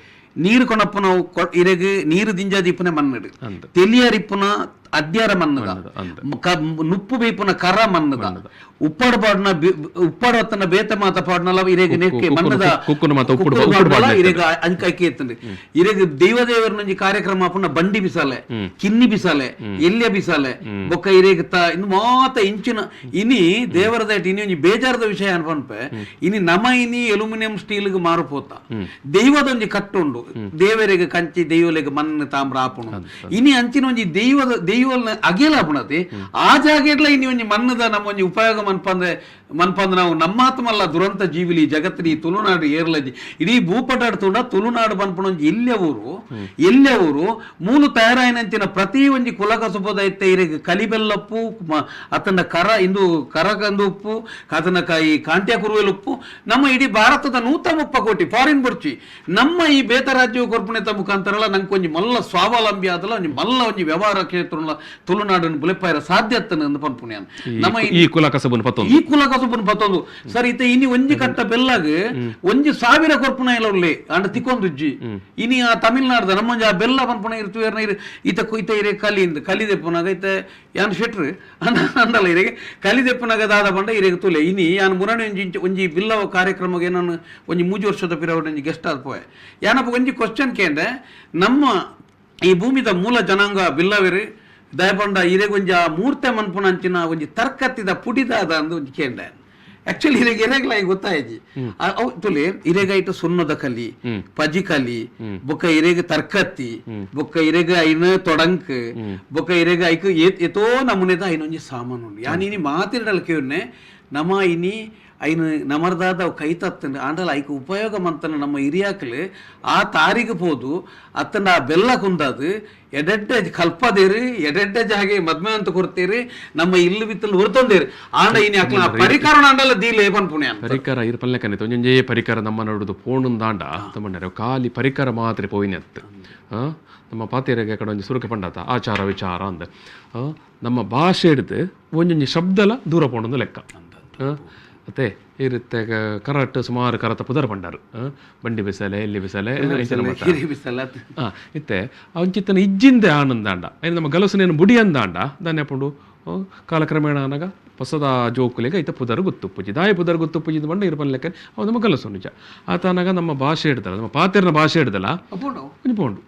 ನೀರು ಕೊಣಪ್ಪುನವು ಇರೆಗ್ ನೀರು ದಿಂಜಾದಿಪ್ಪುನ ಮಣ್ಣಡು, ತೆಲಿಯರಿಪ್ಪುನ ಅದ್ಯಾರ ಮಣ್ಣದ, ನುಪ್ಪು ಬೇಯ್ಪುನ ಕರ ಮಣ್ಣದ, ಉಪ್ಪಾಡು ಪಾಡುನ ಉಪ್ಪಾಡು ಹೊತ್ತನ ಬೇತೆ ಮಾತ ಪಾಡುನಲ ಇರೆಗ್ ನೆಕ್ಕೆ ಮಣ್ಣದ ಇರೆಗ್ ಅಂಕೈಕೆ ಎತ್ತುಂಡು. ಇರೆಗ್ ದೈವ ದೇವರನೊಂಜಿ ಕಾರ್ಯಕ್ರಮ ಆಪುನ ಬಂಡಿ ಬಿಸಾಲೆ, ಕಿನ್ನಿ ಬಿಸಾಲೆ, ಎಲ್ಯ ಬಿಸಾಲೆ, ಬೊಕ್ಕ ಇರೆಗ್ ಇನ್ನು ಮಾತ ಇಂಚಿನ ಇನಿ ದೇವರದಾಯ್ಟ್ ಇನಿ ಒಂಜಿ ಬೇಜಾರದ ವಿಷಯ ಅನ್ಪನ್ಪೆ. ಇನಿ ನಮ ಇನಿ ಅಲ್ಯೂಮಿನಿಯಂ ಸ್ಟೀಲ್ಗ್ ಮಾರುಪೋತ ದೈವದೊಂಜಿ ಕಟ್ಟುಂಡು, ದೇವರಿಗೆ ಕಂಚಿ ದೈವಲೆಗ್ ಮಣ್ಣು ತಾಮ್ರ ಆಪುಣು. ಇನಿ ಅಂಚಿನ ಒಂಜಿ ದೈವದ ದೈವಲ್ನ ಅಗೇಲ ಆಪುಣತಿ ಆ ಜಾಗೆಡ್ಲ ಇನಿ ಒಂಜಿ ಮಣ್ಣದ ನಮ್ಮ ಒಂಜಿ ಉಪಯೋಗ ಮನ್ಪಂದ್ರೆ ಮನ್ಪಂದ್ರೆ ನಾವು ನಮ್ಮಾತ್ಮಲ್ಲ ದುರಂತ ಜೀವಿಲಿ ಜಗತ್ತಿನ ಈ ತುಳುನಾಡು ಏರ್ಲಜಿ ಇಡೀ ಭೂಪಟಾಡ್ ತೂಂಡ ತುಳುನಾಡು ಪನ್ಪುನ ಒಂಜಿ ಎಲ್ಯ ಊರು, ಎಲ್ಯ ಊರು ಮೂಲು ತಯಾರಾಯಿನಂಚಿನ ಪ್ರತಿ ಒಂಜಿ ಕುಲಕಸುಬದ ಇತ್ತೆ ಇರೆಗ್ ಕಲಿಬೆಲ್ಲಪ್ಪು ಅತನ ಕರ ಇಂದು ಕರಕಂದು ಉಪ್ಪು ಅತನ ಈ ಕಾಂಟ್ಯ ಕುರುವೆಲ್ ಉಪ್ಪು ನಮ್ಮ ಇಡೀ ಭಾರತದ 130 ಕೋಟಿ ಫಾರಿನ್ ಬುರ್ಚಿ ನಮ್ಮ ಈ ಬೇತ ರಾಜ್ಯವು ಕೊರ್ಪುಣೆತ ಮುಖಾಂತರಲ ನಂಗೆ ಒಂಜಿ ಮಲ್ಲ ಸ್ವಾವಲಂಬಿ ಆದಲ ಒಂಜಿ ಮಲ್ಲ ಒಂಜಿ ವ್ಯವಹಾರ ಕ್ಷೇತ್ರ ತುಳುನಾಡನ್ನು ಬುಲೆಪಾಯರ ಸಾಧ್ಯ ಅಂದು ಪನ್ಪುಣೆ ನಮ್ಮ ಈ ಕುಲ ಕಸಬನ್ನು ಪತ್ತೊಂದು ಈ ಕುಲ ಕಸಬನ್ನು ಪತ್ತೊಂದು ಸರ್ ಇತ್ತೆ ಇನಿ ಒಂಜಿ ಕಟ್ಟ ಬೆಲ್ಲಾಗ ಒಂಜಿ 1000 ಕೊರ್ಪುನ ಇಲ್ಲ ಅಂಡ ತಿಕ್ಕೊಂದುಜ್ಜಿ. ಇನಿ ಆ ತಮಿಳ್ನಾಡ್ದ ನಮ್ಮೊಂಜಿ ಆ ಬೆಲ್ಲ ಪನ್ಪುನ ಇರ್ತುವೇರ್ನ ಇರು ಈತ ಕುಯ್ತ ಇರೆ ಕಲಿಂದ್ ಕಲಿದೆಪ್ಪುನಾಗ ಇತ್ತೆ ಯಾನ್ ಶೆಟ್ರು ಅಂಡಲ ಇರೆಗೆ ಕಲಿದೆಪ್ಪುನಾಗ ದಾದ ಪಂಡ ಇರೆಗೆ ತುಲೆ ಇನಿ ಯಾನ್ ಮುರಣಿ ಒಂಜಿ ಒಂಜಿ ಬಿಲ್ಲವ ಕಾರ್ಯಕ್ರಮಕ್ಕೆ ನಾನು ಒಂಜಿ 3 ವರ್ಷದ ಪಿರವಡ್ ಒಂಜಿ ಗೆಸ್ಟ್ ಆದ್ ಪೋಯೆ. ಯಾನಪ್ಪ ಒಂಜಿ ಕ್ವಶನ್ ಕೇಂದ್ರೆ ನಮ್ಮ ಈ ಭೂಮಿದ ಮೂಲ ಜನಾಂಗ ಬಿಲ್ಲವೆರು ದಯಪಂಡ ಇರೆಗೊಂಜಿ ಆ ಮೂರ್ತೆ ಮನ್ಪುನ ಅಂಚಿನ ಒಂಜಿ ತರ್ಕತ್ತಿದ ಪುಡಿದಾದ ಅಂದು ಒಂಜಿ ಕೇಂದ್ರ. ಆಕ್ಚುಲಿ ಇರೆಗೆ ಎರೆಗ್ಲ ಗೊತ್ತಾಯ್ತು ಅವು ತುಲೆ ಇರೆಗೈಟ್ ಸುಣ್ಣದ ಕಲಿ, ಪಜಿ ಕಲಿ, ಬೊಕ್ಕ ಇರೆಗ್ ತರ್ಕತ್ತಿ, ಬೊಕ್ಕ ಇರೆಗ್ ಐನ ತೊಡಂಕ್, ಬೊಕ್ಕ ಇರೆಗ್ ಐಕ್ ಏತೋ ನಮೂನೆದ ಐನೊಂಜಿ ಸಾಮಾನು ಉಂಡು. ಯಾನ್ ಇನಿ ಮಾತಿರಡಲ್ ಕೇವ್ನೆ ನಮ ಇನಿ ಐನು ನಮರ್ದಾದ ಅವು ಕೈ ತತ್ತಂಡು ಆಂಡಲ ಐಕ್ ಉಪಯೋಗ ಮಂತನ ನಮ್ಮ ಹಿರಿಯಾಕ್ಲು ಆ ತಾರಿಗೆ ಪೋದು ಅತ್ತಂಡ ಆ ಬೆಲ್ಲ ಕುಂದಾದು ಎಡೆಡ್ಡೆ ಕಲ್ಪದೇರು ಎಡೆಡ್ಡೆ ಜಾಗೆ ಮದ್ಮೆ ಅಂತ ಕೊಡ್ತೀರಿ ನಮ್ಮ ಇಲ್ಲು ಬಿತ್ತಲು ಹೊರ್ತೊಂದೇರು ಆಂಡ ಇನಿ ಅಕ್ಲ ಪರಿಕರಣ ಆಂಡಲ ದೀಲೆ ಪನ್ಪುಣೆ ಪರಿಕರ ಇರ್ ಪಲ್ಲೆಕನೆ ಒಂಜೊಂಜೇ ಪರಿಕರ ನಮ್ಮ ನಡುದು ಪೋಣುಂದಾಂಡ ತಮ್ಮಣ್ಣರು ಖಾಲಿ ಪರಿಕರ ಮಾತ್ರ ಪೋಯಿನತ್ತು. ನಮ್ಮ ಪಾತೆರೆಗೆ ಕಡೆ ಒಂಜಿ ಸುರುಕ ಪಂಡಾತ ಆಚಾರ ವಿಚಾರ ಅಂದ ನಮ್ಮ ಭಾಷೆ ಹಿಡ್ದು ಒಂಜೊಂಜಿ ಶಬ್ದಲ ದೂರ ಪೋಣೊಂದು ಲೆಕ್ಕ. ಅತ್ತೆ ಇರುತ್ತೆ ಕರಾಟ್ ಸುಮಾರು ಕರತ ಪುದರ್ ಪಂಡಾರು ಬಂಡಿ ಬಿಸಲೆ ಎಲ್ಲಿ ಬಿಸಲೆ ಇತ್ತೆ ಅಂಚಿತ್ತನ ಇಜ್ಜಿಂದೆ ಆನಂದಾಂಡ ಐನು ನಮ್ಮ ಗಲಸುನೇನು ಬುಡಿ ಅಂದಾಂಡ ದಾನೆ ಪಂಡು ಕಾಲಕ್ರಮೇಣ ಅನಗ ಹೊಸದ ಜೋಕುಲೆಗೆ ಐತ ಪುದರ್ ಗೊತ್ತುಪ್ಪುಜಿ ದಾಯ ಪುದರ್ ಗೊತ್ತುಪ್ಪುಜಿ ಬಂಡ ಇರು ಪನ್ಲೆಕ್ಕ ಅವು ನಮ್ಮ ಗಲಸು ನಿಜ ಆತನಾಗ ನಮ್ಮ ಭಾಷೆ ಹಿಡ್ದಲ್ಲ ನಮ್ಮ ಪಾತೆರ್ನ ಭಾಷೆ ಹಿಡ್ದಲ್ಲ ಒಂಜಿ ಪೋಂಡು.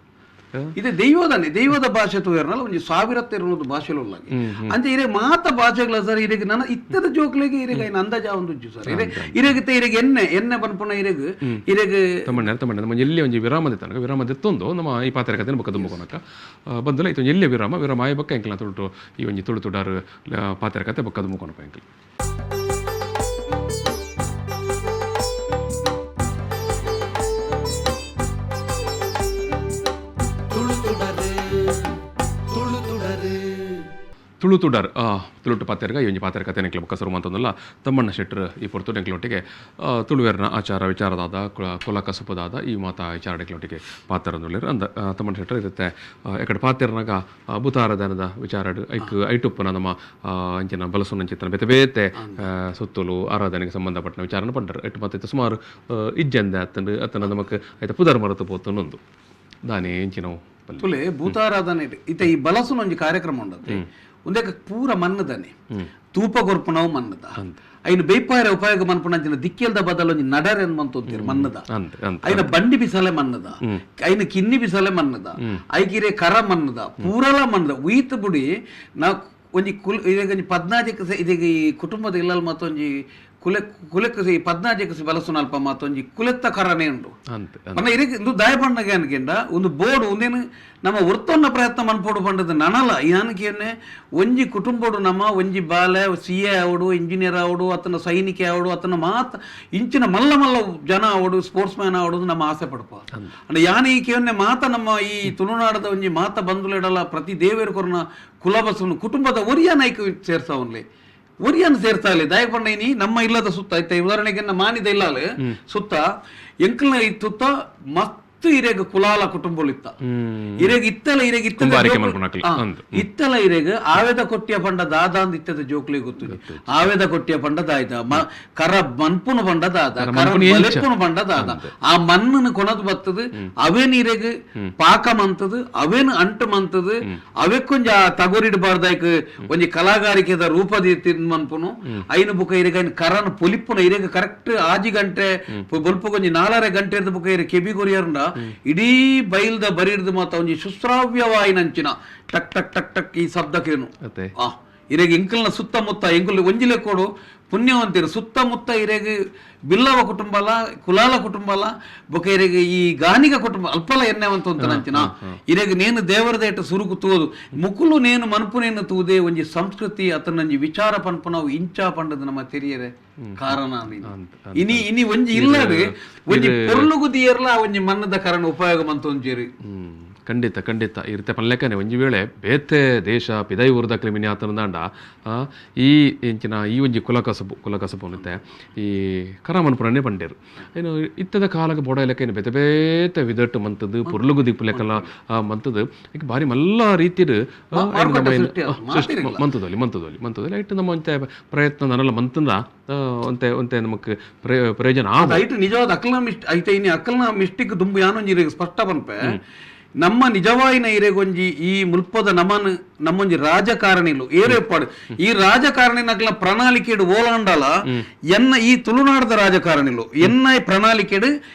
ಇದು ದೈವದನೆ ದೈವದ ಭಾಷೆ ತೂಯರ್ನಲ್ಲ ಒಂಜಿ 1000 ಭಾಷೆಲು ಉಲ್ಲಾಗಿ ಅಂಚೆ ಇರೆ ಮಾತ ಭಾಷೆಗಳ ಸರ್ ಇರೆಗ್ ನನ್ನ ಇತ್ತದ ಜೋಕ್ಲೆಗೆ ಇರೆಗ್ ಐನ ಅಂದಾಜ ಒಂದು ಸರ್ ಇರೆ ಇರೆಗ್ ಇರೆಗ್ ಎಣ್ಣೆ ಎಣ್ಣೆ ಪನ್ಪುನ ಇರೆಗ್ ಇರೆಗ್ ತಮ್ಮಣ್ಣ ತಮ್ಮಣ್ಣ ನಮ್ಮ ಎಲ್ಲಿ ಒಂಜಿ ವಿರಾಮ ದಿತ್ತನಗ ವಿರಾಮ ದೆತ್ತೊಂದು ನಮ್ಮ ಈ ಪಾತ್ರೆ ಕತೆ ಬೊಕ್ಕ ದುಂಬುಕೊನಕ ಬಂದಲ ಇತ್ತು ಎಲ್ಲಿ ವಿರಾಮ ವಿರಾಮ ಆಯ ಬೊಕ್ಕ ಎಂಕಲ್ನ ತುಳುಟು ಈ ಒಂಜಿ ತುಳು ತುಡಾರು ಪಾತ್ರೆ ಕತೆ ಬೊಕ್ಕ ದುಂಬುಕೊನಕ ಎಂಕಲ್. ತುಳು ತುಡರ್ ತುಳುಟು ಪಾತೆರ್ಗ ಈ ಒಂಜಿ ಪಾತೆರ ಕತೆ ನೆಕ್ಲೆ ಬೊಕ್ಕ ಸುರು ಮಂತೊಂದುಲ್ಲ ತಮ್ಮಣ್ಣ ಶೆಟ್ರು ಈ ಪೊರ್ತು ನೆಕ್ಲೊಟ್ಟಿಗೆ ತುಳುವೆರ್ನ ಆಚಾರ ವಿಚಾರದಾದ ಕುಲ ಕಸುಪುದಾದ ಈ ಮಾತಾ ವಿಚಾರ ನೆಕ್ಲೊಟ್ಟಿಗೆ ಪಾತೆರೊಂದುಲ್ಲೆರ್. ಅಂದ ತಮ್ಮಣ್ಣ ಶೆಟ್ರು ಇರುತ್ತೆ ಎಕಡೆ ಪಾತೆರ್ನಾಗ ಭೂತಾರಾಧನದ ವಿಚಾರಡ್ ಐಕ್ ಐಟುಪ್ಪುನ ನಮ್ಮ ಅಂಚಿನ ಬಲಸುನಂಚಿತ್ತನ ಬೇತೆ ಬೇತೆ ಸುತ್ತುಲು ಆರಾಧನೆಗೆ ಸಂಬಂಧಪಟ್ಟ ವಿಚಾರನ ಪಂಡರ್ ಇಟ್ಟು ಮತ್ತೆ ಸುಮಾರು ಇಜ್ಜಂದೆ ಅತ್ತಂಡು ಅತ್ತನ ನಮಕ್ ಐತ ಪುದರ್ ಮರತು ಪೋತುಂಡು ದಾನೆ ಎಂಚಿನವು ತುಲೆ ಭೂತಾರಾಧನೆ ಇತ್ತೆ ಈ ಬಲಸುನ ಒಂಜಿ ಕಾರ್ಯಕ್ರಮ ಉಂಡತ್ತೆ ಉಂದೆಕ ಪೂರ ಮಣ್ಣದನೆ ತೂಪ ಕೊರ್ಪುನವು ಮಣ್ಣದ ಐನು ಬೇಪಾರ ಉಪಯೋಗ ಮನ್ಪುನಂಚಿನ ದಿಕ್ಕೆಲ್ದ ಬದಲು ಒಂಜಿ ನಡರೆ ಮಂತೊಂತೀರ್ ಮಣ್ಣದ ಐನ ಬಂಡಿ ಬಿಸಾಲೆ ಮಣ್ಣದ ಐನ ಕಿನ್ನಿ ಬಿಸಾಲೆ ಮಣ್ಣದ ಐಕಿರೆ ಕರ ಮಣ್ಣದ ಪೂರಲ ಮಣ್ಣದ ಉಯ್ತು ಬುಡಿ ನಾ ಒಂಜಿ ಕುಲ್ ಇದೀಗ ಒಂಜಿ 14 ಇದೀಗ ಈ ಕುಟುಂಬದ ಇಲ್ಲಲ್ ಮತ್ತೊಂಜಿ ಕುಲೆ ಕುಲೆಕ್ ಈ ಪದ್ನಾಜೆ ಕೃಷಿ ಬಲಸುನ ಅಲ್ಪ ಮಾತೊಂಜಿ ಕುಲೆತ್ತ ಕರನೇ ಉಂಡು. ಅಂತೆ. ಪಂಡ ಇರೆಗ್ ಇಂದು ದಾಯ ಪಂಡಗ ಅನ್ಕೆಂಡ ಒಂದು ಬೋರ್ಡ್ ಒಂದೇನು ನಮ್ಮ ವರ್ತೊನ್ನ ಪ್ರಯತ್ನ ಮನ್ಪೋಡು ಪಂಡದ ನನಲ ಯಾನಕೇನೆ ಒಂಜಿ ಕುಟುಂಬಡು ನಮ್ಮ ಒಂಜಿ ಬಾಲೆ ಸಿ ಎ ಆವಡು, ಇಂಜಿನಿಯರ್ ಆವಡು, ಆತನ ಸೈನಿಕ ಆವಡು, ಆತನ ಮಾತ ಇಂಚಿನ ಮಲ್ಲ ಮಲ್ಲ ಜನ ಆವಡು, ಸ್ಪೋರ್ಟ್ಸ್ ಮ್ಯಾನ್ ಆವಡು ನಮ್ಮ ಆಸೆ ಪಡ್ಪ. ಅಂಡ ಯಾನ ಈ ಕೇವನ್ನೆ ಮಾತ ನಮ್ಮ ಈ ತುಳುನಾಡದ ಒಂಜಿ ಮಾತ ಬಂಧುಲೆಡಲ ಪ್ರತಿ ದೇವೇರು ಕೊರ್ನ ಕುಲಬಸನು ಕುಟುಂಬದ ಒರಿಯ ನಾಯ್ಕ ಸೇರ್ಸಾವನ್ಲೆ ಒರಿಯನ್ ಸೇರ್ಸಾಲೆ ದಾಯ ಪಂಡ ನಮ್ಮ ಇಲ್ಲದ ಸುತ್ತ ಐತೆ. ಉದಾಹರಣೆಗೆ ನಮ್ಮ ಮಾನಿದ ಇಲ್ಲಾಲ ಸುತ್ತ ಎಂಕಲ್ನ ಈ ತುತ್ತ ಮಸ್ತ್ ಇರೆಗ್ ಕುಲಾಲ ಕುಟುಂಬಲಿತ್ತ. ಇರೆಗ್ ಇತ್ತಲ ಇರೆಗ್ ಇತ್ತದ ಕುಂಬಾರಿಕೆ ಜೋಕುಲು ಮಲ್ಪುನಕ್ಲು ಅಂದ್. ಇತ್ತಲ ಇರೆಗ್ ಆವೇದ ಕೊಟ್ಟಿಯ ಪಂಡ ದಾದಾಂದ್ ಇತ್ತದ ಜೋಕ್ಲಿ ಗೊತ್ತು. ಆವೇದ ಕೊಟ್ಟಿಯ ಪಂಡ ದಾಯ್ದ ಕರ ಮನ್ಪುನು ಪಂಡ ದಾದ, ಕರ ಮನ್ಪುನು ಎಂಚ? ಬಲೆಪ್ಪುನು ಪಂಡ ದಾದ, ಆ ಮಣ್ಣನ್ನು ಕೊನದು ಬತ್ತದು ಅವೇನ್ ಇರೆಗ್ ಪಾಕ ಮಂತದು, ಅವೇನ್ ಅಂಟು ಮಂತದು, ಅವೆಕ್ಕೊಂಜ ಆ ತಗೋರಿಡಬಾರ್ದಾಯ್ಕ್ ಒಂಜಿ ಕಲಾಗಾರಿಕೆದ ರೂಪದ ಮನ್ಪುನು. ಐನು ಬುಕ ಇರೆಗ್ ಐನ್ ಕರನ್ ಪೊಲಿಪುನ ಇರೆಗ್ ಕರೆಕ್ಟ್ ಆಜಿ ಗಂಟೆ ಬೊಲ್ಪುಗೊಂಜಿ ನಾಲರೆ ಗಂಟೆ ಬುಕ ಇರೆ ಕೆಬಿ ಕೊರಿಯರ್ಂಡ ಇಡೀ ಬೈಲ್ದ ಬರಿರ್ದು ಮಾತ ಒಂಜಿ ಶುಶ್ರಾವ್ಯವಾಯಿನಂಚಿನ ಟಕ್ ಟಕ್ ಟಕ್ ಟಕ್ ಈ ಶಬ್ದಕ್ಕೇನು. ಅತ್ತೆ. ಆ ಇರೆಗ್ ಎಂಕಲ್ನ ಸುತ್ತಮುತ್ತ ಎಂಕುಲು ಒಂಜಿ ಲೆಕ್ಕೋಡು ಪುಣ್ಯವಂತಿರು. ಸುತ್ತಮುತ್ತ ಇರೆಗ್ ಬಿಲ್ಲವ ಕುಟುಂಬಲ, ಕುಲಾಲ ಕುಟುಂಬಲ, ಬೊಕ ಇರೆಗ್ ಈ ಗಾನಿಗ ಕುಟುಂಬ ಅಲ್ಪಲ ಎನ್ನೆವಂತ ನಂಚಿನ ಇರೆಗ್ ನೇನು ದೇವರದೇಟ ಸುರುಕು ತೂದು ಮುಕುಲು ನೇನು ಮನ್ಪುನೇನು ತೂದೆ ಒಂಜಿ ಸಂಸ್ಕೃತಿ ಅತನಂಜಿ ವಿಚಾರ ಪನ್ಪುನವು ಇಂಚ ಪಂಡದು ನಮ್ಮ ತೆರಿಯರೆ ಕಾರಣ ಅಂದ್. ಇನಿ ಇನಿ ಒಂಜಿ ಇಲ್ಲಡ್ ಒಂಜಿ ಪೊರ್ಲುಗು ದಿಯರ್ಲ ಒಂಜಿ ಮನ್ನದ ಕಾರಣ ಉಪಯೋಗ ಮಂತೊಂಜೇರು. ಖಂಡಿತ ಖಂಡಿತ ಇರುತ್ತೆ ಪನ್ಲೆಕ್ಕನೆ. ಒಂಜಿ ವೇಳೆ ಬೇತೆ ದೇಶ ಪಿದೈ ಊರ್ದಕ್ಲೆ ಮಿನಿ ಆತನದಾಂಡ ಈ ಎಂಚಿನ ಈ ಒಂಜಿ ಕುಲಕಸಬು ಕುಲಕಸಬು ಅನ್ನತ್ತೆ ಈ ಕರಮನ್ಪುರನೇ ಪಂಡೇರು. ಏನು ಇತ್ತದ ಕಾಲಕ್ಕೆ ಬೋಡ ಲೆಕ್ಕ ಏನು ಬೇತೆ ಬೇತೆ ವಿದಟ್ಟು ಮಂತದ್ದು ಪೊರ್ಲುಗು ದಿಪ್ಪು ಲೆಕ್ಕಲ ಮಂತದ್ದು ಈಗ ಭಾರಿ ಮಲ್ಲ ರೀತಿಡ್ ಏನು ನಮ್ಮ ಮಾರುಕಟ್ಟೆ ಏನು ಸೃಷ್ಟಿ ಆತು, ಸೃಷ್ಟಿ ಮಾತಿರಿಲ್ಲ. ಮಂತದೊಲಿ ಮಂತದೊಲಿ ಮಂತದೊಲಿ ಐಟ್ ನಮ್ಮ ಒಂತೆ ಪ್ರಯತ್ನ ನನ್ನಲ್ಲ ಮಂತಂದ ಒಂತೆ ಒಂತೆ ನಮಕ್ ಪ್ರಯೋಜನ ಆವು. ಐಟ್ ನಿಜವಾದ ಅಕಲ್ನ ಮಿಸ್ಟ್ ಐತೆ. ಇನಿ ಅಕಲ್ನ ಮಿಸ್ಟಿಕ್ ದುಂಬು ಯಾನೊಂಜಿ ಇರೆಗ್ ಸ್ಪಷ್ಟ ಪನ್ಪೆ. ನಮ್ಮ ನಿಜವಾಯಿನ ಇರೆಗೊಂಜಿ ಈ ಮುಲ್ಪದ ನಮನ್ ನಮ್ಮೊಂಜಿ ರಾಜಕಾರಣಿಲು ಏರೇಪಾಡು ಈ ರಾಜಕಾರಣಿನಕ್ಲ ಪ್ರಣಾಳಿಕೆಡು ಓಲಾಂಡಲ ಎನ್ನ ಈ ತುಳುನಾಡದ ರಾಜಕಾರಣಿಲು ಎನ್ನ ಈ ಪ್ರಣಾಳಿಕೆಡು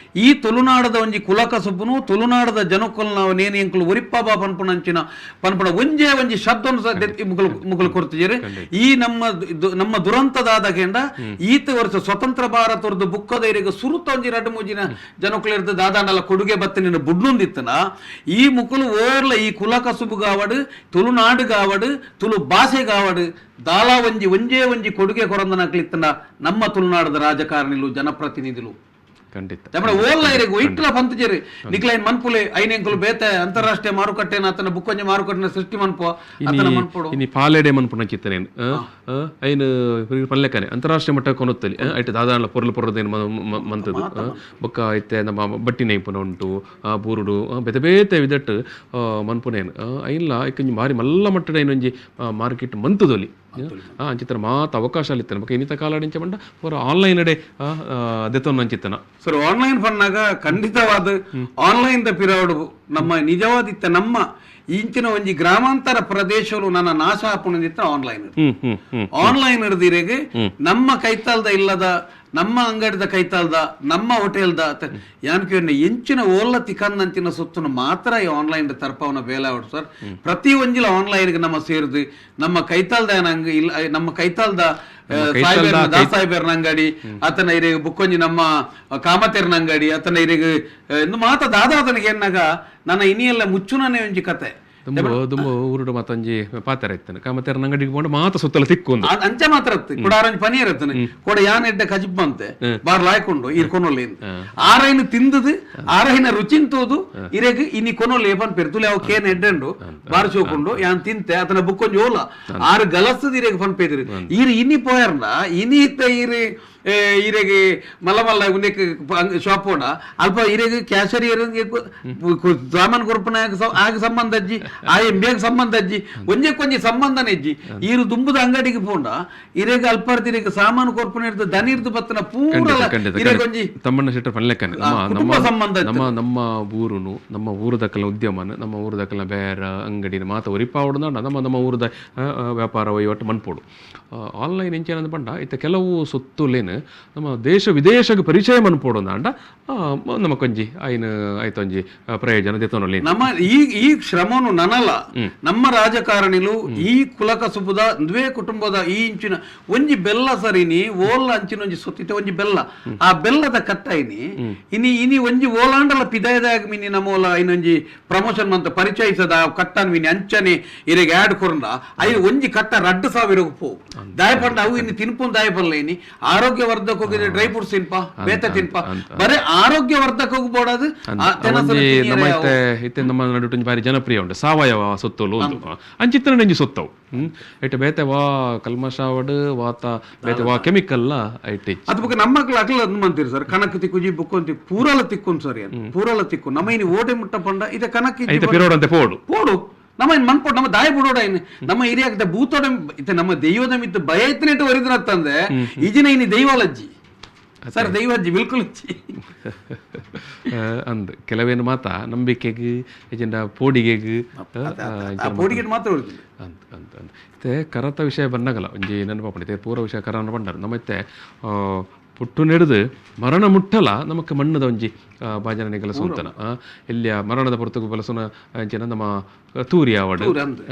ಈ ತುಳುನಾಡದ ಒಂಜಿ ಕುಲಕಸುಬುನು ತುಳುನಾಡದ ಜನಕ್ಕಲ್ ನಾವು ನೇನು ಎಂಕುಲು ಒರಿಪ್ಪಾಬಾ ಪನ್ಪುನಂಚಿನ ಪನ್ಪುನ ಒಂಜೇ ಒಂಜಿ ಶಬ್ದನು ಸಹ ಮುಗುಲು ಮುಗುಲು ಕೊರ್ತಿಜೇರು. ಈ ನಮ್ಮ ನಮ್ಮ ದುರಂತದಾದ ಕೇಂಡ ಈತ ವರ್ಷ ಸ್ವತಂತ್ರ ಭಾರತದ ಬುಕ್ಕದ ಇರೆಗ್ ಸುರುತ ಒಂಜಿ ರಡ್ಡು ಮೂಜಿನ ಜನಕುಲಿರ್ದು ದಾದಾಂಡಲ ಕೊಡುಗೆ ಬತ್ತ ನಿನ್ನ ಬುಡ್ನುಂದಿತ್ತನ ಈ ಮುಕುಲು ಓರ್ಲ ಈ ಕುಲ ಕಸುಬುಗಾವಡು ತುಳುನಾಡುಗಾವಡು ತುಳು ಭಾಷೆಗಾವಡು ದಾಲಾ ಒಂಜಿ ಒಂಜೇ ಒಂಜಿ ಕೊಡುಗೆ ಕೊರಂದನಕ್ಲಿತ್ತನ ನಮ್ಮ ತುಳುನಾಡದ ರಾಜಕಾರಣಿಲು ಜನಪ್ರತಿನಿಧಿಲು. ಖಂಡಿತ. ತಮ್ಮಡ ಓಲ್ಲ ಇರೆಗ್ ಒಯ್ಟ್ಲ ಪಂತಜೇರಿ ನಿಕ್ಲೈನ್ ಮನ್ಪುಲೆ ಐನೆಂಕುಲು ಬೇತೆ ಅಂತಾರಾಷ್ಟ್ರೀಯ ಮಾರುಕಟ್ಟೆನ ಆತನ ಬುಕ್ಕೊಂಜಿ ಮಾರುಕಟ್ಟೆನ ಸೃಷ್ಟಿ ಮನ್ಪು ಆತನ ಮನ್ಪೋಡು. ಇನಿ ಪಾಲೆಡೆ ಮನ್ಪುನ ಚಿತ್ತನೇನು ಐನು ಪನ್ಲೆಕ್ಕನೆ ಅಂತಾರಾಷ್ಟ್ರೀಯ ಮಟ್ಟ ಕೊನೊತ್ತಲಿ ಐಟ್ ದಾದಾಂಡ್ಲ ಪೊರ್ಲು ಪೊರ್ಲದೇನು ಮಂತದು ಬೊಕ್ಕ ಐತೆ ನಮ್ಮ ಬಟ್ಟಿ ನೈಪುನ ಉಂಟು ಬೂರುಡು ಬೇತೆ ಬೇತೆ ವಿದಟ್ ಮನ್ಪುನೇನು ಐನ್ಲ ಐಕೊಂಜಿ ಭಾರಿ ಮಲ್ಲ ಮಟ್ಟದ ಐನೊಂಜಿ ಮಾರ್ಕೆಟ್ ಮಂತುದೊಲಿ ಅಂಚಿತ್ತರ ಮಾತ ಅವಕಾಶ ಅಲ್ಲಿತ್ತನ. ಬೊಕ್ಕ ಇನ್ನಿತ ಕಾಲ ಅಂಚ ಪಂಡ ಪೂರ ಆನ್ಲೈನ್ ಅಡೆ ದೆತ್ತೊಂದು ಅಂಚಿತ್ತನ. ಸರ್, ಆನ್ಲೈನ್ ಪನ್ನಾಗ ಖಂಡಿತವಾದ ಆನ್ಲೈನ್ the ಪಿರಾವಡು ನಮ್ಮ ನಿಜವಾದಿತ್ತ ನಮ್ಮ ಇಂಚಿನ ಒಂಜಿ ಗ್ರಾಮಾಂತರ ಪ್ರದೇಶಗಳು ನನ್ನ ನಾಶ ಆಪುನದಿತ್ತ ಆನ್ಲೈನ್. ಹ್ಮ್ ಹ್ಮ್ ಹ್ಮ್ ಆನ್ಲೈನ್ ಹಿಡ್ದಿರೆಗ್ ನಮ್ಮ ಕೈತಾಲ್ದ ಇಲ್ಲದ ನಮ್ಮ ಅಂಗಡಿದ ಕೈತಾಲ್ದ ನಮ್ಮ ಹೋಟೆಲ್ದ ಯಾನ್ಕಿವನ್ನ ಎಂಚಿನ ಓಲ್ಲ ತಿಕಂದಂಚಿನ ಸುತ್ತನ್ನು ಮಾತ್ರ ಈ ಆನ್ಲೈನ್ ತರ್ಪವನ ಬೇಲೆ ಆವಡು ಸರ್. ಪ್ರತಿ ಒಂಜಿಲ ಆನ್ಲೈನ್ಗೆ ನಮ್ಮ ಸೇರಿದು ನಮ್ಮ ಕೈತಾಲ್ದ ಏನಂಗ ಇಲ್ಲ ನಮ್ಮ ಕೈತಾಲ್ದ ಸಾಹೇಬರ್ನ ದಾಸಾಹೇಬರ್ನ ಅಂಗಡಿ ಆತನ ಇರೆಗ್ ಬುಕ್ಕೊಂಜಿ ನಮ್ಮ ಕಾಮತೇರ್ನ ಅಂಗಡಿ ಆತನ ಇರೆಗ್ ಇಂದು ಮಾತ ದಾದಾತನಿಗೆ ಎನ್ನಾಗ ನನ್ನ ಇನಿಯೆಲ್ಲ ಮುಚ್ಚುನನೇ ಒಂಜಿ ಕತೆ. ದುಂಬು ದುಂಬು ಊರುಡು ಮತ್ತೊಂಜಿ ಪಾತೆರ ಇತ್ತನ ಕಾಮತೇರ ಅಂಗಡಿಗೆ ಪೋಂಡ ಮಾತ ಸುತ್ತಲ ತಿಕ್ಕು ಒಂದು. ಅಂಚೆ ಮಾತ್ರ ಇತ್ತು ಕುಡಾರಂಜಿ ಪನೀರ್ ಇತ್ತನೆ ಕೊಡ ಯಾನ್ ಎಡ್ಡೆ ಕಜಿಪ್ ಬಂತೆ ಬಾರ್ ಲಾಯ್ಕೊಂಡು ಇರ್ ಕೊನೊಲೆ ಆರೈನ ತಿಂದದು ಆರೈನ ರುಚಿನ್ ತೋದು ಇರೆಗ್ ಇನಿ ಕೊನೊಲೆ ಪನ್ ಪೆರ್ತುಲೆ ಅವು ಕೇನ್ ಎಡ್ಡೆಂಡು ಬಾರ್ ಚೋಕುಂಡು ಯಾನ್ ತಿಂತೆ ಆತನ ಬುಕ್ಕೊಂಜಿ ಓಲ ಆರು ಗಲಸದ ಇರೆಗ್ ಪನ್ ಪೇದಿರಿ ಈರ್ ಇನಿ ಪೋಯರ್ನ ಇನಿ ಇತ್ತ ಈರ್ ಇರೆಗ್ ಮಲ್ಲ ಮಲ್ಲ ಉಂದೆಕ್ ಶಾಪ್ ಪೋಂಡ ಅಲ್ಪ ಇರೆಗ್ ಕ್ಯಾಶರಿ ಸಾಮಾನ್ ಕೊರ್ಪುನ ಆಗ ಸಂಬಂಧ ಅಜ್ಜಿ ಆ ಎಂಬಿಯಾಗ ಸಂಬಂಧ ಅಜ್ಜಿ ಒಂಜೆಕ್ಕೊಂಜಿ ಸಂಬಂಧನೇ ಇಜ್ಜಿ. ಈರು ದುಂಬುದ ಅಂಗಡಿಗೆ ಪೋಂಡ ಇರೆಗ್ ಅಲ್ಪರ್ದಿರೆಗ್ ಸಾಮಾನು ಕೊರ್ಪುನ ಇರ್ದು ದನಿರ್ದು ಬತ್ತನ ಪೂರ ಖಂಡಿತ ಖಂಡಿತ. ಇರೆಗ್ ಒಂಜಿ ತಮ್ಮಣ್ಣ ಶೆಟ್ಟರ್ ಪನ್ಲೆಕ್ಕನೆ ನಮ್ಮ ಕುಟುಂಬ ನಮ್ಮ ಸಂಬಂಧ ಇತ್ತು. ನಮ್ಮ ನಮ್ಮ ಊರುನು ನಮ್ಮ ಊರುದಕ್ಕಲ ಉದ್ಯಮನ ನಮ್ಮ ಊರುದಕ್ಕಲ ಬೇರ ಅಂಗಡಿನ ಮಾತ ಒರಿಪಾವಡು ನಮ್ಮ ನಮ್ಮ ಊರದ ವ್ಯಾಪಾರ ವಹಿವಾಟು ಮನ್ಪೋಡು. ಆನ್ಲೈನ್ ಎಂಚೇನಂದ್ ಪಂಡ ಇತ್ತ ಕೆಲವು ಸೊತ್ತುಲೇನು ನಮ್ಮ ದೇಶ ವಿದೇಶಕ್ಕೆ ಪರಿಚಯ ಮನ್ಪೋಡು ಅಂಡ ನಮ್ಮ ಕೊಂಜಿ ಐನ್ ಐತೊಂಜಿ ಪ್ರಯೋಜನ ದೆತ್ತೊನೊಲಿ. ನಮ್ಮ ಈ ಈ ಶ್ರಮನು ನನ್ನ ನನಲ ನಮ್ಮ ರಾಜಕಾರಣಿಲು ಈ ಕುಲಕಸುಬುದ ದ್ವೇ ಕುಟುಂಬದ ಈ ಇಂಚಿನ ಒಂಜಿ ಬೆಲ್ಲ ಸರಿನಿ ಓಲ್ಲ ಅಂಚಿನ ಒಂಜಿ ಸೊತ್ತಿತ್ತೆ ಒಂಜಿ ಬೆಲ್ಲ, ಆ ಬೆಲ್ಲದ ಕಟ್ಟಾಯಿನಿ ಇನಿ ಇನಿ ಒಂಜಿ ಓಲಾಂಡಲ ಪಿದಾಯದಾಗ ಮಿನಿ ನಮೋಲ ಇನ್ನೊಂಜಿ ಪ್ರಮೋಷನ್ ಮಂತ ಪರಿಚಯಿಸದ ಕಟ್ಟನ್ ಮಿನಿ ಅಂಚನೆ ಇರೆಗೆ ಆಡ್ ಕೊರಂಡ I ಒಂಜಿ ಕಟ್ಟ 2000 ಪೋ ದಾಯಪಂಡ ಅವು ಇನ್ನು ತಿನ್ಪುನ್ ದಾಯಪಲ್ಲ. ಇನಿ ಆರೋಗ್ಯವರ್ಧಕ ಡ್ರೈ ಫ್ರೂಟ್ಸ್ ತಿನ್ಪ, ಬೇತ ತಿನ್ಪ, ಬರೇ ಆರೋಗ್ಯವರ್ಧಕ ಬೋಡದು. ನಮ್ಮ ಇತ್ತೆ ಇತ್ತೆ ನಮ್ಮ ನಡುಟು ಒಂಜಿ ಬಾರಿ ಜನಪ್ರಿಯ ಉಂಟು ಸಾವಯವ ಸೊತ್ತುಲು ಉಂದು ಅಂಚಿತ್ತನ ಒಂಜಿ ಸೊತ್ತವು. ಇಟ್ಟು ಬೇತೆ ವಾ ಕಲ್ಮಶಾವಡು ವಾತ ಬೇತೆ ವಾ ಕೆಮಿಕಲ್ ಐಟ್. ಅದು ಬೊಕ್ಕ ನಮ್ಮ ಅಕ್ಲ ಅದ್ ಮಂತೀರಿ ಸರ್, ಕನಕ್ ತಿಕ್ಕುಜಿ ಬುಕ್ಕೊಂತಿ ಪೂರಲ ತಿಕ್ಕುನ್ ಸರ್, ಏನು ಪೂರಲ ತಿಕ್ಕು. ನಮ್ಮ ಇನಿ ಓಟೆ ಮುಟ್ಟ ಪಂಡ ಇದ ಕನಕ್ ಇಜ್ಜಿ. ಐತೆ ಪಿರೋಡಂತೆ ಪೋಡು ಪೋಡು ನಮ್ಮ ಇನ್ ಮನ್ಪೋಡು ನಮ್ಮ ದಾಯ ಬಿಡೋಡ. ಇನ್ ನಮ್ಮ ಹಿರಿಯಾಗ್ದ ಭೂತೋಡ ಇತ್ತೆ ನಮ್ಮ ದೈವದ ಮಿತ್ತು ಭಯ ಇತ್ತನೇಟು ಒರಿದ್ರತ್ತಂದೆ ಈಜಿನ ಇನಿ ದೈವಲಜ್ಜಿ ಸರ್, ದೈವಜ್ಜಿ ಬಿಲ್ಕುಲ್ ಇಜ್ಜಿ. ಅಂದ್ ಕೆಲವೇನು ಮಾತ ನಂಬಿಕೆಗೆ ಇಜಿಂಡ ಪೋಡಿಗೆಗ್ ಆ ಪೋಡಿಗೆ ಮಾತ್ರ ಒರಿದಿಲ್ಲ. ಅಂದ್ ಅಂದ್ ಅಂದ್ ಇತ್ತೆ ಕರತ ವಿಷಯ ಬನ್ನಗಲ ಒಂಜಿ ನೆನಪಾಪುಂಡು. ಇತ್ತೆ ಪೂರ ವಿಷಯ ಕರನ ಪಂಡರ್ ನಮ್ಮ ಇತ್ತೆ ಪುಟ್ಟು ನೆಡ್ದು ಮರಣ ಮುಟ್ಟಲ ನಮಕ್ ಮಣ್ಣದ ಒಂಜಿ ಬಾಜನನಿಗಲ ಸೊಂತನ ಎಲ್ಲಿಯ ಮರಣದ ಪೊರ್ತುಗು ಬಲಸುನ ಅಂಚಿನ ನಮ್ಮ ತೂರಿ ಆವಡ್ ತೂರಿ ಅಂದ್.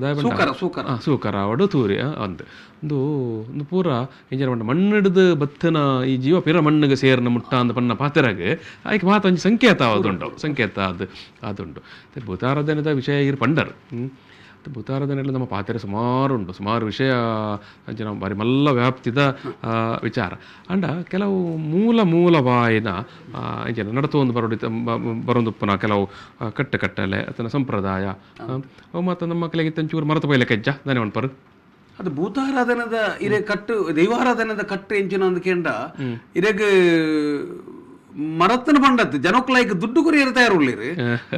ದಾಯ ಪಂಡ? ಸೂಕರ ಸೂಕರ. ಸೂಕರ ಆವಡ್ ತೂರಿ ಅಂದ್ ಉಂದು ಉಂದು ಪೂರ ಇಂಚಿನ ಪಂಡ ಮಣ್ಣಿಡ್ದು ಬತ್ತನ ಈ ಜೀವ ಪಿರ ಮಣ್ಣಿಗೆ ಸೇರ್ನ ಮುಟ್ಟ ಅಂದ್ ಪನ್ನ ಪಾತೆರಾಗ ಐಕ್ ಮಾತ ಒಂಜಿ ಸಂಕೇತ ಆದುಂಡು, ಸಂಕೇತ ಅದು ಆದುಂಡು. ಮತ್ತೆ ಭೂತಾರಾಧನೆದ ವಿಷಯ ಇರ್ ಪಂಡರ್. ಮತ್ತೆ ಭೂತಾರಾಧನೆಯಲ್ಲಿ ನಮ್ಮ ಪಾತೆರೆ ಸುಮಾರು ಉಂಡು, ಸುಮಾರು ವಿಷಯ ಅಂಚಿನ ಬಾರಿ ಮಲ್ಲ ವ್ಯಾಪ್ತಿದ ವಿಚಾರ. ಅಂಡ ಕೆಲವು ಮೂಲ ಮೂಲವಾಯಿನ ಇಂಚಿನ ನಡತೊಂದು ಬರೋಡಿ ಬರೊಂದುಪ್ಪುನ ಕೆಲವು ಕಟ್ಟು ಕಟ್ಟಲೆ ಅಥವಾ ಸಂಪ್ರದಾಯ ಅವು ಮಾತ ನಮ್ಮ ಮಕ್ಕಳಿಗೆ ಒಂಚೂರು ಮರತ ಪೈಲೆ ಕಜ್ಜ ದಾನೆ ಮನ್ಪರು. ಅದು ಭೂತಾರಾಧನದ ಇರೆ ಕಟ್ಟು ದೈವಾರಾಧನದ ಕಟ್ಟು ಎಂಚಿನ ಅಂದ್ ಕೇಂಡ ಇರೆಗ್ ಮರತ್ತನ ಪಂಡತ್ತು ಜನಕ್ಲಾಯ್ಕ್ ದುಡ್ಡು ಕೊರಿಯರ್ ತಯಾರು.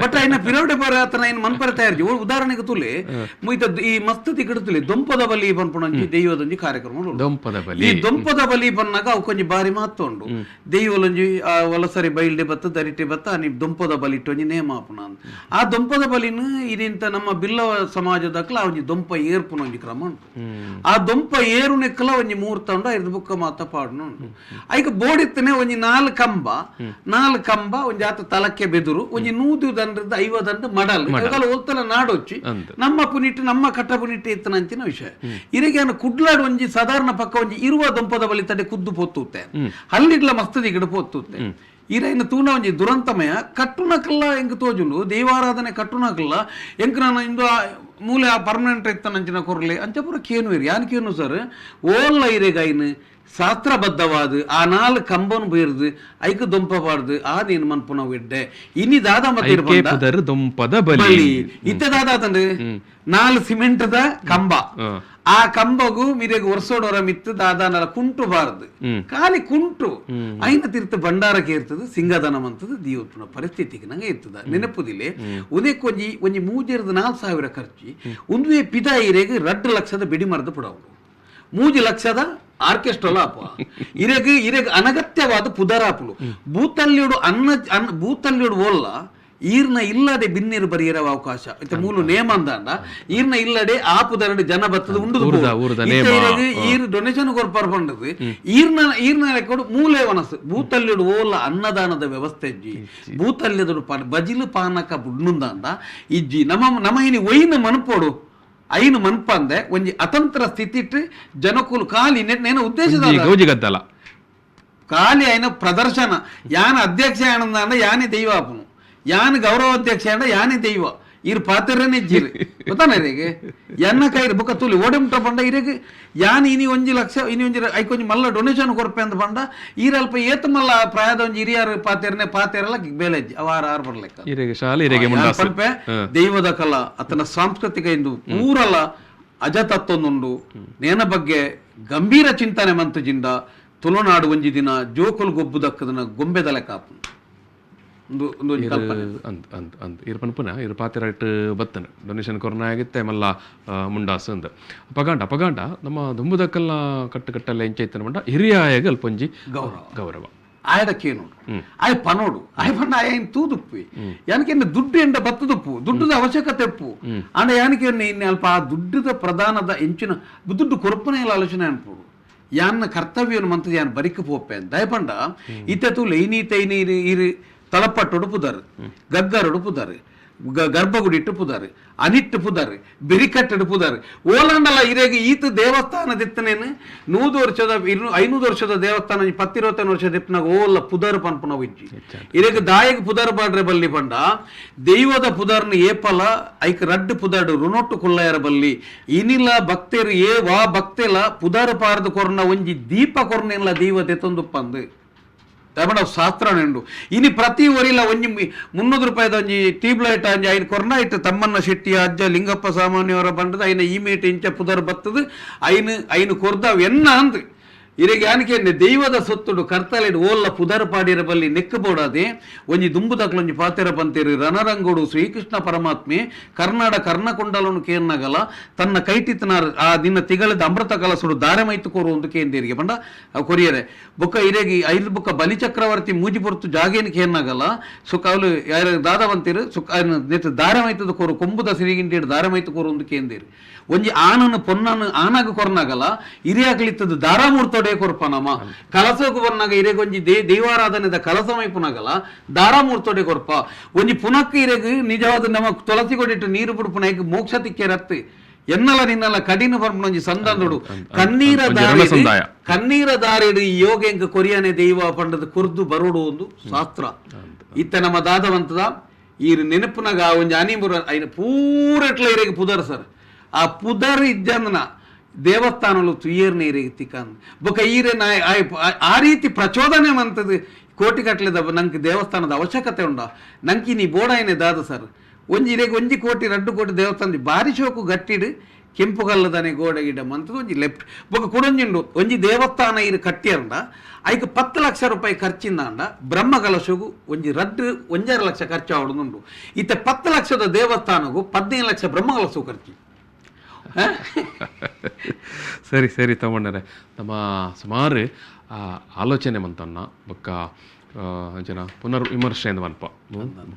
ಬಟ್ ಐನ ಪಿರವಡೆ ಪರ ಆತನ ಐನ ಮನ್ಪರ ತಯಾರು. ಉದಾಹರಣೆಗೆ ತುಲೆ ಮುಯ್ತ ಈ ಮಸ್ತ್ ತಿಕ್ಕಡು ತುಲೆ ದೊಂಪದ ಬಲಿ ಪನ್ಪುನಂಚಿ ದೈವದೊಂಜಿ ಕಾರ್ಯಕ್ರಮ ಉಂಡು. ದೊಂಪದ ಬಲಿ. ಈ ದೊಂಪದ ಬಲಿ ಪನ್ನಾಗ ಅವು ಕೊಂಜಿ ಬಾರಿ ಮಹತ್ವ ಉಂಡು. ದೈವಲೊಂಜಿ ಆ ವಲಸರಿ ಬೈಲ್ಡೆ ಬತ್ತ ದರಿಟೆ ಬತ್ತ ನೀ ದೊಂಪದ ಬಲಿ ಇಟ್ಟೊಂಜಿ ನೇಮ ಆಪುನ ಅಂದ್. ಆ ದೊಂಪದ ಬಲಿನ ಇದಿಂತ ನಮ್ಮ ಬಿಲ್ಲವ ಸಮಾಜದಕ್ಲ ಆ ಒಂಜಿ ದೊಂಪ ಏರ್ಪುನ ಒಂಜಿ ಕ್ರಮ ಉಂಟು. ಆ ದೊಂಪ ಏರುನೆಕ್ಕಲ ಒಂಜಿ ಮೂರ್ತ ಉಂಡು, ಐದು ಬುಕ್ಕ ಮಾತ ಪಾಡುನ ಉಂಟು. ಐಕ್ ಬೋಡಿತ್ತನೆ ಒಂಜಿ ನಾಲ್ ಕಂಬ, ನಾಲ್ ಕಂಬ ಒಂಜಿ ಆತ ತಲಕ್ಕೆ ಬೆದುರು ಒಂಜಿ 100 ದಂಡದ 50 ದಂಡ ಮಡಲ್ ಅಗಲ ಒಲ್ತಲ ನಾಡೊಚ್ಚಿ ಅಂದ್. ನಮ್ಮ ಪುನಿಟ್ಟು ನಮ್ಮ ಕಟ್ಟ ಪುನಿಟ್ಟು ಇತ್ತನಂಚಿನ ವಿಷಯ. ಇರೆಗೆ ಅನ್ನ ಕುಡ್ಲಾಡ್ ಒಂಜಿ ಸಾಧಾರಣ ಪಕ್ಕ ಒಂಜಿ ಇರುವ ದೊಂಪದ ಬಲಿ ತಡೆ ಕುದ್ದು ಪೊತ್ತುತ್ತೆ, ಹಲ್ಲಿಡ್ಲ ಮಸ್ತದಿ ಗಿಡ ಪೊತ್ತುತ್ತೆ. ಇರೈನ ತೂನ ಒಂಜಿ ದುರಂತಮಯ ಕಟ್ಟುನಕಲ್ಲ ಎಂಕ್ ತೋಜುಂಡು ದೈವಾರಾಧನೆ ಕಟ್ಟುನಕಲ್ಲ ಎಂಕ್ ನಾನು ಇಂದು ಆ ಮೂಲೆ ಆ ಪರ್ಮನೆಂಟ್ ಇತ್ತನಂಚಿನ ಕೊರ್ಲೆ ಅಂಚ ಪೂರ ಕೇನು ಇರಿ ಯಾನ್ ಕೇನು ಸರ್ ಓಲ್ಲ ಇರೆಗೈನ್ ಶಾಸ್ತ್ರಬದ್ಧವಾದ ಆ ನಾಲ್ ಕಂಬನ್ ಬೀರ್ದು ಐಕ್ ದೊಂಪ ಬಾರ್ದು ಆ ನೀನು ಮನ್ಪುನ ವಿಡ್ಡೆ ಇನಿ ದಾದ ಮತ್ತೆ ಐಕೆ ಪುದರ್ ದೊಂಪದ ಬಲಿ. ಬಲಿ ಇತ್ತೆ ದಾದ ಆತಂಡು ನಾಲ್ ಸಿಮೆಂಟ್ದ ಕಂಬ, ಆ ಕಂಬಗು ಮಿರೆಗ್ ವರ್ಷೋಡೊರ ಮಿತ್ತು ದಾದಾನಲ ಕುಂಟು ಬಾರ್ದು ಖಾಲಿ ಕುಂಟು ಐನ ತೀರ್ಥ ಭಂಡಾರಕ್ಕೆ ಇರ್ತದೆ ಸಿಂಗದನ ಮಂತದ ದಿಯೋತ್ಪನ ಪರಿಸ್ಥಿತಿಗೆ ನಂಗೆ ಇರ್ತದ ನೆನಪುದಿಲ್ಲ. ಉದಕ್ಕೆ ಒಂಜಿ ಒಂಜಿ ಮೂಜೆರ್ದು 4000 ಖರ್ಚಿ ಉಂದುವೆ ಪಿದ ಇರೆಗ್ 2 ಲಕ್ಷದ ಬಿಡಿ ಮರದ ಪುಡವು 3 ಲಕ್ಷದ ಆರ್ಕೆಸ್ಟ್ರಾಲ ಅಪ್ಪ ಇರೆಗ್ ಇರೆಗ್ ಅನಗತ್ಯವಾದ ಪುದರಾಪುಲು ಬೂತಲ್ಲಿಯೋಡು ಅನ್ನ ಅನ್ನ ಬೂತಲ್ಲಿಯೋಡು ಓಲ್ಲ ಈರ್ನ ಇಲ್ಲದೆ ಬಿನ್ನಿರು ಬರಿಯರ ಅವಕಾಶ ಇತ್ತೆ ಮೂಲು ನೇಮ ಅಂದಾಂಡ ಈರ್ನ ಇಲ್ಲದೆ ಆ ಪುದರಡು ಜನ ಬತ್ತದ ಉಂಡುದು ಊರ್ದ- ಪೋವು. ಊರ್ದ ಇತ್ತೆ ನೇಮ. ಇರೆಗ್ ಈರ್ ಡೊನೇಷನ್ ಕೊರ್ಪಾರ್ ಪಂಡದು ಈರ್ನ ಈರ್ನ ರೆಕಾರ್ಡ್ ಮೂಲೆ ವನಸು ಬೂತಲ್ಲಿಡು ಓಲ ಅನ್ನದಾನದ ವ್ಯವಸ್ಥೆ ಇಜ್ಜಿ ಬೂತಲ್ಲಿದಡು ಬಜಿಲು ಪಾನಕ ಬುಡ್ನುಂದಾಂಡ ಇಜ್ಜಿ. ನಮ್ಮ ನಮ್ಮ ಇನಿ ಒಯ್ನ ಮನ್ಪೋಡು ಐನು ಮನ್ಪಂದೆ ಒಂಜಿ ಅತಂತ್ರ ಸ್ಥಿತಿಟ್ ಜನಕುಲು ಖಾಲಿ ನೇನ ಉದ್ದೇಶದ ಈ ಗೌಜಿ ಗದ್ದಲ ಖಾಲಿ అయిన ಪ್ರದರ್ಶನ ಯಾನ ಅಧ್ಯಕ್ಷ ಆನಂದಾಂಡ ಯಾನೇ ದೈವ ಆಪುನು ಯಾನ್ ಗೌರವ ಅಧ್ಯಕ್ಷ ಆಂಡ ಯಾನೇ ದೈವ ಇರ್ ಪಾತ್ರನೇ ಇಜ್ಜಿರು ಗೊತ್ತಾನ ಇರೆಗ್ ಎನ್ನ ಕೈರ್ ಬೊಕ್ಕ ತೂಲಿ ಓಡೆ ಮುಟ್ಟ ಪಂಡ ಇರೆಗ್ ಯಾನ್ ಇನಿ ಒಂಜಿ ಲಕ್ಷ ಇನಿ ಒಂಜಿ ಐಕ್ ಒಂಜಿ ಮಲ್ಲ ಡೊನೇಷನ್ ಕೊರ್ಪೆ ಅಂತ ಪಂಡ ಈರಲ್ಪ ಏತ್ ಮಲ್ಲ ಪ್ರಾಯದ ಒಂಜಿ ಹಿರಿಯರ್ ಪಾತೆರ್ನೆ ಪಾತೆರಲ್ಲ ಬೇಲೆ ಇಜ್ಜಿ ಅವ ಆರು ಆರು ಬರ್ಲೆಕ್ಕ ಇರೆಗೆ ಶಾಲೆ ಇರೆಗೆ ಯಾನ್ ಮುಂಡಾಸು. ಪನ್ಪೆ ದೈವದ ಕಲಾ ಅತನ ಸಾಂಸ್ಕೃತಿಕ ಇಂದು ಪೂರಲ ಅಜತತ್ವನುಂಡು ನೇನ ಬಗ್ಗೆ ಗಂಭೀರ ಚಿಂತನೆ ಮಂತು ಜಿಂದ ತುಳುನಾಡು ಒಂಜಿ ದಿನ ಜೋಕುಲು ಗೊಬ್ಬು ದಕ್ಕದನ ಗೊಂಬೆದಲೆ ಕಾಪು ಒಂದು ಒಂದು ಒಂಜಿ ಕಲ್ಪನೆ. ಅಂದ್ ಅಂದ್ ಅಂದ್ ಇರ್ ಪನ್ಪುನ ಇರ್ ಪಾತೆರಾಯ್ಟ್ ಬತ್ತನ ಡೊನೇಷನ್ ಕೊರೋನ ಆಗಿತ್ತೆ ಮಲ್ಲ ಮುಂಡಾಸು ಅಂದ್ ಪಗಾಂಡ ಪಗಾಂಡ ನಮ್ಮ ದುಂಬುದಕ್ಕಲ್ಲ ಕಟ್ಟು ಕಟ್ಟಲ್ಲ ಎಂಚೈತನ ಪಂಡ ಹಿರಿಯಾಯಗ ಅಲ್ಪೊಂಜಿ ಗೌರವ. ಗೌರವ. ಆಯಡ ಕೇನೋಡು ಆಯ ಪನೋಡು ಆಯ ಪಂಡ ಆಯ ಇನ್ ತೂದುಪ್ಪಿ ಯಾನಕ್ಕೆ ಇನ್ನು ದುಡ್ಡು ಎಂಡ ಬತ್ತದುಪ್ಪು ದುಡ್ಡುದ ಅವಶ್ಯಕತೆ ಉಪ್ಪು ಆಂಡ ಯಾನಕ್ಕೆ ಇನ್ನು ಅಲ್ಪ ಆ ದುಡ್ಡುದ ಪ್ರಧಾನದ ಎಂಚಿನ ದುಡ್ಡು ಕೊರಪನೆ ಇಲ್ಲ ಆಲೋಚನೆ ಅನ್ಪೋಡು ಯಾನ್ನ ಕರ್ತವ್ಯವನ್ನು ಮಂತದ ಯಾನ್ ಬರಿಕ್ ಪೋಪೆ ಅಂತ ದಯಪಂಡ ಇತ್ತೆ ತೂಲೆ ಇನಿ ತೈನಿ ಇರು ತಲಪಟ್ಟೊಡು ಪುದರ್ ಗಗ್ಗರೊಡು ಪುದರ್ ಗರ್ಭಗುಡಿಟ್ಟು ಪುದಾರು ಅನಿಟ್ಟು ಪುದಾರು ಬೆರಿಕಟ್ಟಡು ಪುದಾರು ಓಲಾಂಡಲ ಇರೆಗ್ ಈತ ದೇವಸ್ಥಾನ ದಿತ್ತನೇನು 100 ವರ್ಷದ 500 ವರ್ಷದ ದೇವಸ್ಥಾನ 10-25 ವರ್ಷದ ದಿಪ್ಪನಾಗ ಓಲ್ಲ ಪುದಾರು ಪನ್ಪುನ ಇಜ್ಜಿ ಇರೆಗ್ ದಾಯಗ್ ಪುದಾರು ಪಾಡ್ರೆ ಬಲ್ಲಿ ಪಂಡ ದೈವದ ಪುದಾರ್ನ ಏಪಲ ಐಕ್ ರಡ್ಡು ಪುದಾಡು ರುನೊಟ್ಟು ಕುಲ್ಲಯರ ಬಲ್ಲಿ ಇನಿಲ ಭಕ್ತರು ಏ ವಾ ಭಕ್ತೆಲ ಪುದಾರು ಪಾರ್ದು ಕೊರ್ನ ಒಂಜಿ ದೀಪ ಕೊರ್ನೆಲ್ಲ ದೈವ ದೆತ್ತೊಂದುಪ್ಪಂದು ತಮಣ ಶಾಸ್ತ್ರ ನೆಂಡು ಇನಿ ಪ್ರತಿ ಒರಿಲ ಒಂಜಿ 300 ರೂಪಾಯಿದ ಒಂಜಿ ಟ್ಯೂಬ್ಲೈಟ್ ಅಂಜಿ ಐನ್ ಕೊರ್ನ ಇಟ್ಟು ತಮ್ಮನ್ನ ಶೆಟ್ಟಿ ಅಜ್ಜ ಲಿಂಗಪ್ಪ ಸಾಮಾನ್ಯವರ ಬಂಡದ ಐನ ಈಮೇಟ್ ಇಂಚ ಪುದರ್ ಬತ್ತದು ಐನು ಐನು ಕೊರ್ದ ಎನ್ನ ಅಂದ್ ಇರೆಗೆ ಆನಿಕೆ ದೈವದ ಸೊತ್ತುಡು ಕರ್ತಲೆಡ್ ಓಲ್ಲ ಪುದರ್ ಪಾಡಿರ ಬಲ್ಲಿ ನೆಕ್ಕು ಬೋಡಾದೆ ಒಂಜಿ ದುಂಬುದಕ್ಲೊಂಜಿ ಪಾತೆರ ಪಂತೇರು ರಣರಂಗೋಡು ಶ್ರೀಕೃಷ್ಣ ಪರಮಾತ್ಮೆ ಕರ್ನಾಡ ಕರ್ಣಕೊಂಡಲನು ಕೇರ್ನಗಲ ತನ್ನ ಕೈಟಿತ್ತನಾರ್ ಆ ನಿನ್ನ ತಿಗಳದ ಅಮೃತ ಕಲಸುಡು ದಾರೆ ಮೈತು ಕೋರು ಒಂದು ಕೇಂದೇರಿಗೆ ಪಂಡ ಕೊರಿಯರೆ ಬೊಕ್ಕ ಇರೆಗಿ ಐದು ಬೊಕ್ಕ ಬಲಿಚಕ್ರವರ್ತಿ ಮೂಜಿ ಪೊರ್ತು ಜಾಗೇನು ಕೇರ್ನಗಲ ಸುಖ ಅವಲು ಯಾರ ದಾದವಂತಿರು ಸುಖ ನೆತ್ತು ದಾರೆ ಮೈತದ ಕೋರು ಕೊಂಬುದ ಸಿರಿಗಿಂಡಿಡು ದಾರೆ ಮೈತು ಕೋರು ಒಂದು ಕೇಂದೇರು ಒಂಜಿ ಆನನು ಪೊನ್ನನು ಆನಾಗ ಕೊರ್ನಾಗಲ ಇರಿಯಾಕ್ಲಿತ್ತದ ದಾರಾಮೂರ್ತೋಡೆ ಕೊರ್ಪನಮ ಕಲಸೋಗು ಬನ್ನಾಗ ಇರೆಗೊಂಜಿ ದೈವಾರಾಧನೆದ ಕಲಸ ಮೈಪುನಾಗಲ ದಾರಾಮೂರ್ತೋಡೆ ಕೊರ್ಪ ಒಂಜಿ ಪುನಕ್ ಇರೆಗ್ ನಿಜವಾದ ನಮ್ಮ ತುಳಸಿ ಕೊಡಿಟ್ಟು ನೀರು ಬಿಡ್ಪುನ ಮೋಕ್ಷ ತಿಕ್ಕೇರತ್ತು ಎನ್ನಲ ನಿನ್ನಲ ಕಡಿನ ಪರ್ಪುನ ಒಂಜಿ ಸಂದಂದೊಡು ಕಣ್ಣೀರ ದಾರಿ ಕಣ್ಣೀರ ದಾರಿಡು ಈ ಯೋಗ ಎಂಕ್ ಕೊರಿಯಾನೆ ದೈವ ಪಂಡದ ಕುರ್ದು ಬರೋಡು ಒಂದು ಶಾಸ್ತ್ರ ಇತ್ತ ನಮ್ಮ ದಾದವಂತದ ಈ ನೆನಪುನಾಗ ಒಂಜಿ ಅನಿಮುರ ಐನ ಪೂರೆಟ್ಲ ಇರೆಗ್ ಪುದರ್ ಸರ್ ಆ ಪುದರ್ ಇಜ್ಜಂದನ ದೇವಸ್ಥಾನಲು ತುಯ್ಯರ್ನ ಇರೆಗ್ ತಿಕ್ಕಂದ್ ಬೊಕ ಈರೆ ಆ ರೀತಿ ಪ್ರಚೋದನೆ ಮಂತದ್ದು ಕೋಟಿ ಕಟ್ಲೆದ ನಂಗೆ ದೇವಸ್ಥಾನದ ಅವಶ್ಯಕತೆ ಉಂಡ ನಂಗೆ ನೀ ಬೋಡಾಯನೆ ದಾದ ಸರ್ ಒಂಜಿ ಇರೆಗ್ 1 ಕೋಟಿ 2 ಕೋಟಿ ದೇವಸ್ಥಾನ ಬಾರಿ ಶೋಕು ಗಟ್ಟಿಡು ಕೆಂಪು ಕಲ್ಲದನೆ ಗೋಡೆ ಗಿಡ ಮಂತದ್ದು ಒಂಜಿ ಲೆಫ್ಟ್ ಬೊಕ ಕುಡೊಂಜಿಂಡು ಒಂಜಿ ದೇವಸ್ಥಾನ ಇರು ಕಟ್ಟಿಯಂಡ ಐಕ್ 10 ಲಕ್ಷ ರೂಪಾಯಿ ಖರ್ಚಿಂದಾಂಡ ಬ್ರಹ್ಮ ಕಲಶಗು ಒಂಜಿ ರಡ್ಡು 1.5 ಲಕ್ಷ ಖರ್ಚು ಆವಡುಂಡು ಇತ್ತ 10 ಲಕ್ಷದ ದೇವಸ್ಥಾನಗು 15 ಲಕ್ಷ ಬ್ರಹ್ಮ ಕಲಶು ಖರ್ಚು. ಸರಿ ಸರಿ ತಮ್ಮಣ್ಣರೇ ನಮ್ಮ ಸುಮಾರು ಆಲೋಚನೆ ಮಂತನ್ನ ಬೊಕ್ಕ ಜನ ಪುನರ್ವಿಮರ್ಶೆ ಎಂದು ಮನ್ಪ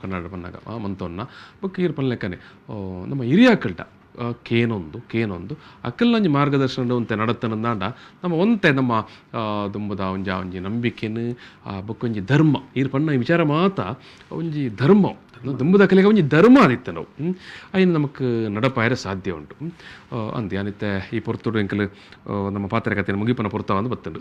ಕನ್ನಡ ಪನ್ನಾಗ ಮಂತೊನ್ನ ಬೊಕ್ಕ ಈರ್ ಪನ್ಲೆಕ್ಕನೆ ನಮ್ಮ ಹಿರಿಯಾಕಲ್ಟ ಕೇನೊಂದು ಕೇನೊಂದು ಅಕ್ಕಲ್ನೊಂಜಿ ಮಾರ್ಗದರ್ಶನ ಒಂತೆ ನಡತನಂದಾಂಡ ನಮ್ಮ ಒಂತೆ ನಮ್ಮ ದುಂಬುದ ಒಂಜ ಒಂಜಿ ನಂಬಿಕೆನು ಬೊಕ್ಕೊಂಜಿ ಧರ್ಮ ಈರ್ ಪನ್ನ ಈ ವಿಚಾರ ಮಾತ ಒಂಜಿ ಧರ್ಮ ದುಂಬುದ ಕಲೆಗೆ ಒಂಜಿ ಧರ್ಮ ಆದಿತ್ತು ನಾವು ಅಯ್ಯನ ನಮಕ್ ನಡಪಾಯರೆ ಸಾಧ್ಯ ಉಂಟು ಅಂದ್ ಯಾನಿತ್ತೆ ಈ ಪೊರ್ತುಡು ಎಂಕಲು ನಮ್ಮ ಪಾತ್ರೆ ಕಥೆ ಮುಗಿಪನ ಪೊರ್ತ ಒಂದು ಬತ್ತುಂಡು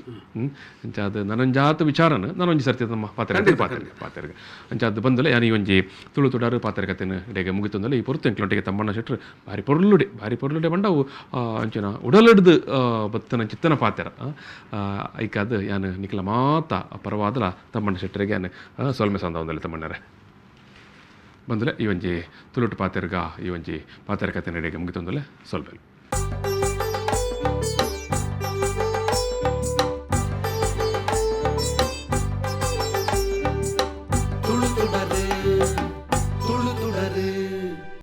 ಅಂಚ ಅದು ನನೊಂಜಾತ ವಿಚಾರನ ನಾನೊಂಜಿ ಸರ್ತಿ ನಮ್ಮ ಪಾತ್ರೆ ಪಾತ್ರೆ ಪಾತ್ರೆಗೆ ಅಂಚ ಅದು ಬಂದಲೆ ಯಾನ್ ಈ ಒಂಜಿ ತುಳು ತುಡಾರು ಪಾತ್ರೆ ಕಥೆನ ಇಡೆಗೆ ಮುಗಿತಂದಲೆ ಈ ಪೊರ್ತು ಎಂಕ್ಲೊಟ್ಟಿಗೆ ತಮ್ಮಣ್ಣ ಶೆಟ್ರು ಭಾರಿ ಪೊರ್ಲುಡೆ ಭಾರಿ ಪೊರ್ಲುಡೆ ಬಂಡವು ಅಂಚಿನ ಉಡಲಿಡ್ದು ಬತ್ತನ ಚಿತ್ತನ ಪಾತೆರ ಐಕಾದು ಯಾನ್ ನಿಖಲ ಮಾತ ಪರವಾದಲ ತಮ್ಮಣ್ಣ ಶೆಟ್ಟರಿಗೆ ಯಾನ್ ಸೊಲ್ಮೆ ಸಂದ ಒಂದಲ್ಲಿ ತಮ್ಮಣ್ಣರೇ ಬಂದಲೆ ಈ ಒಂಜಿ ತುಳುಟು ಪಾತೆರ್ಗ ಈ ಒಂಜಿ ಪಾತೆರ ಕಥೆ ನಡೆಗೆ ಮುಗಿತಂದಲೆ ಸೊಲ್ಬೆಲ್.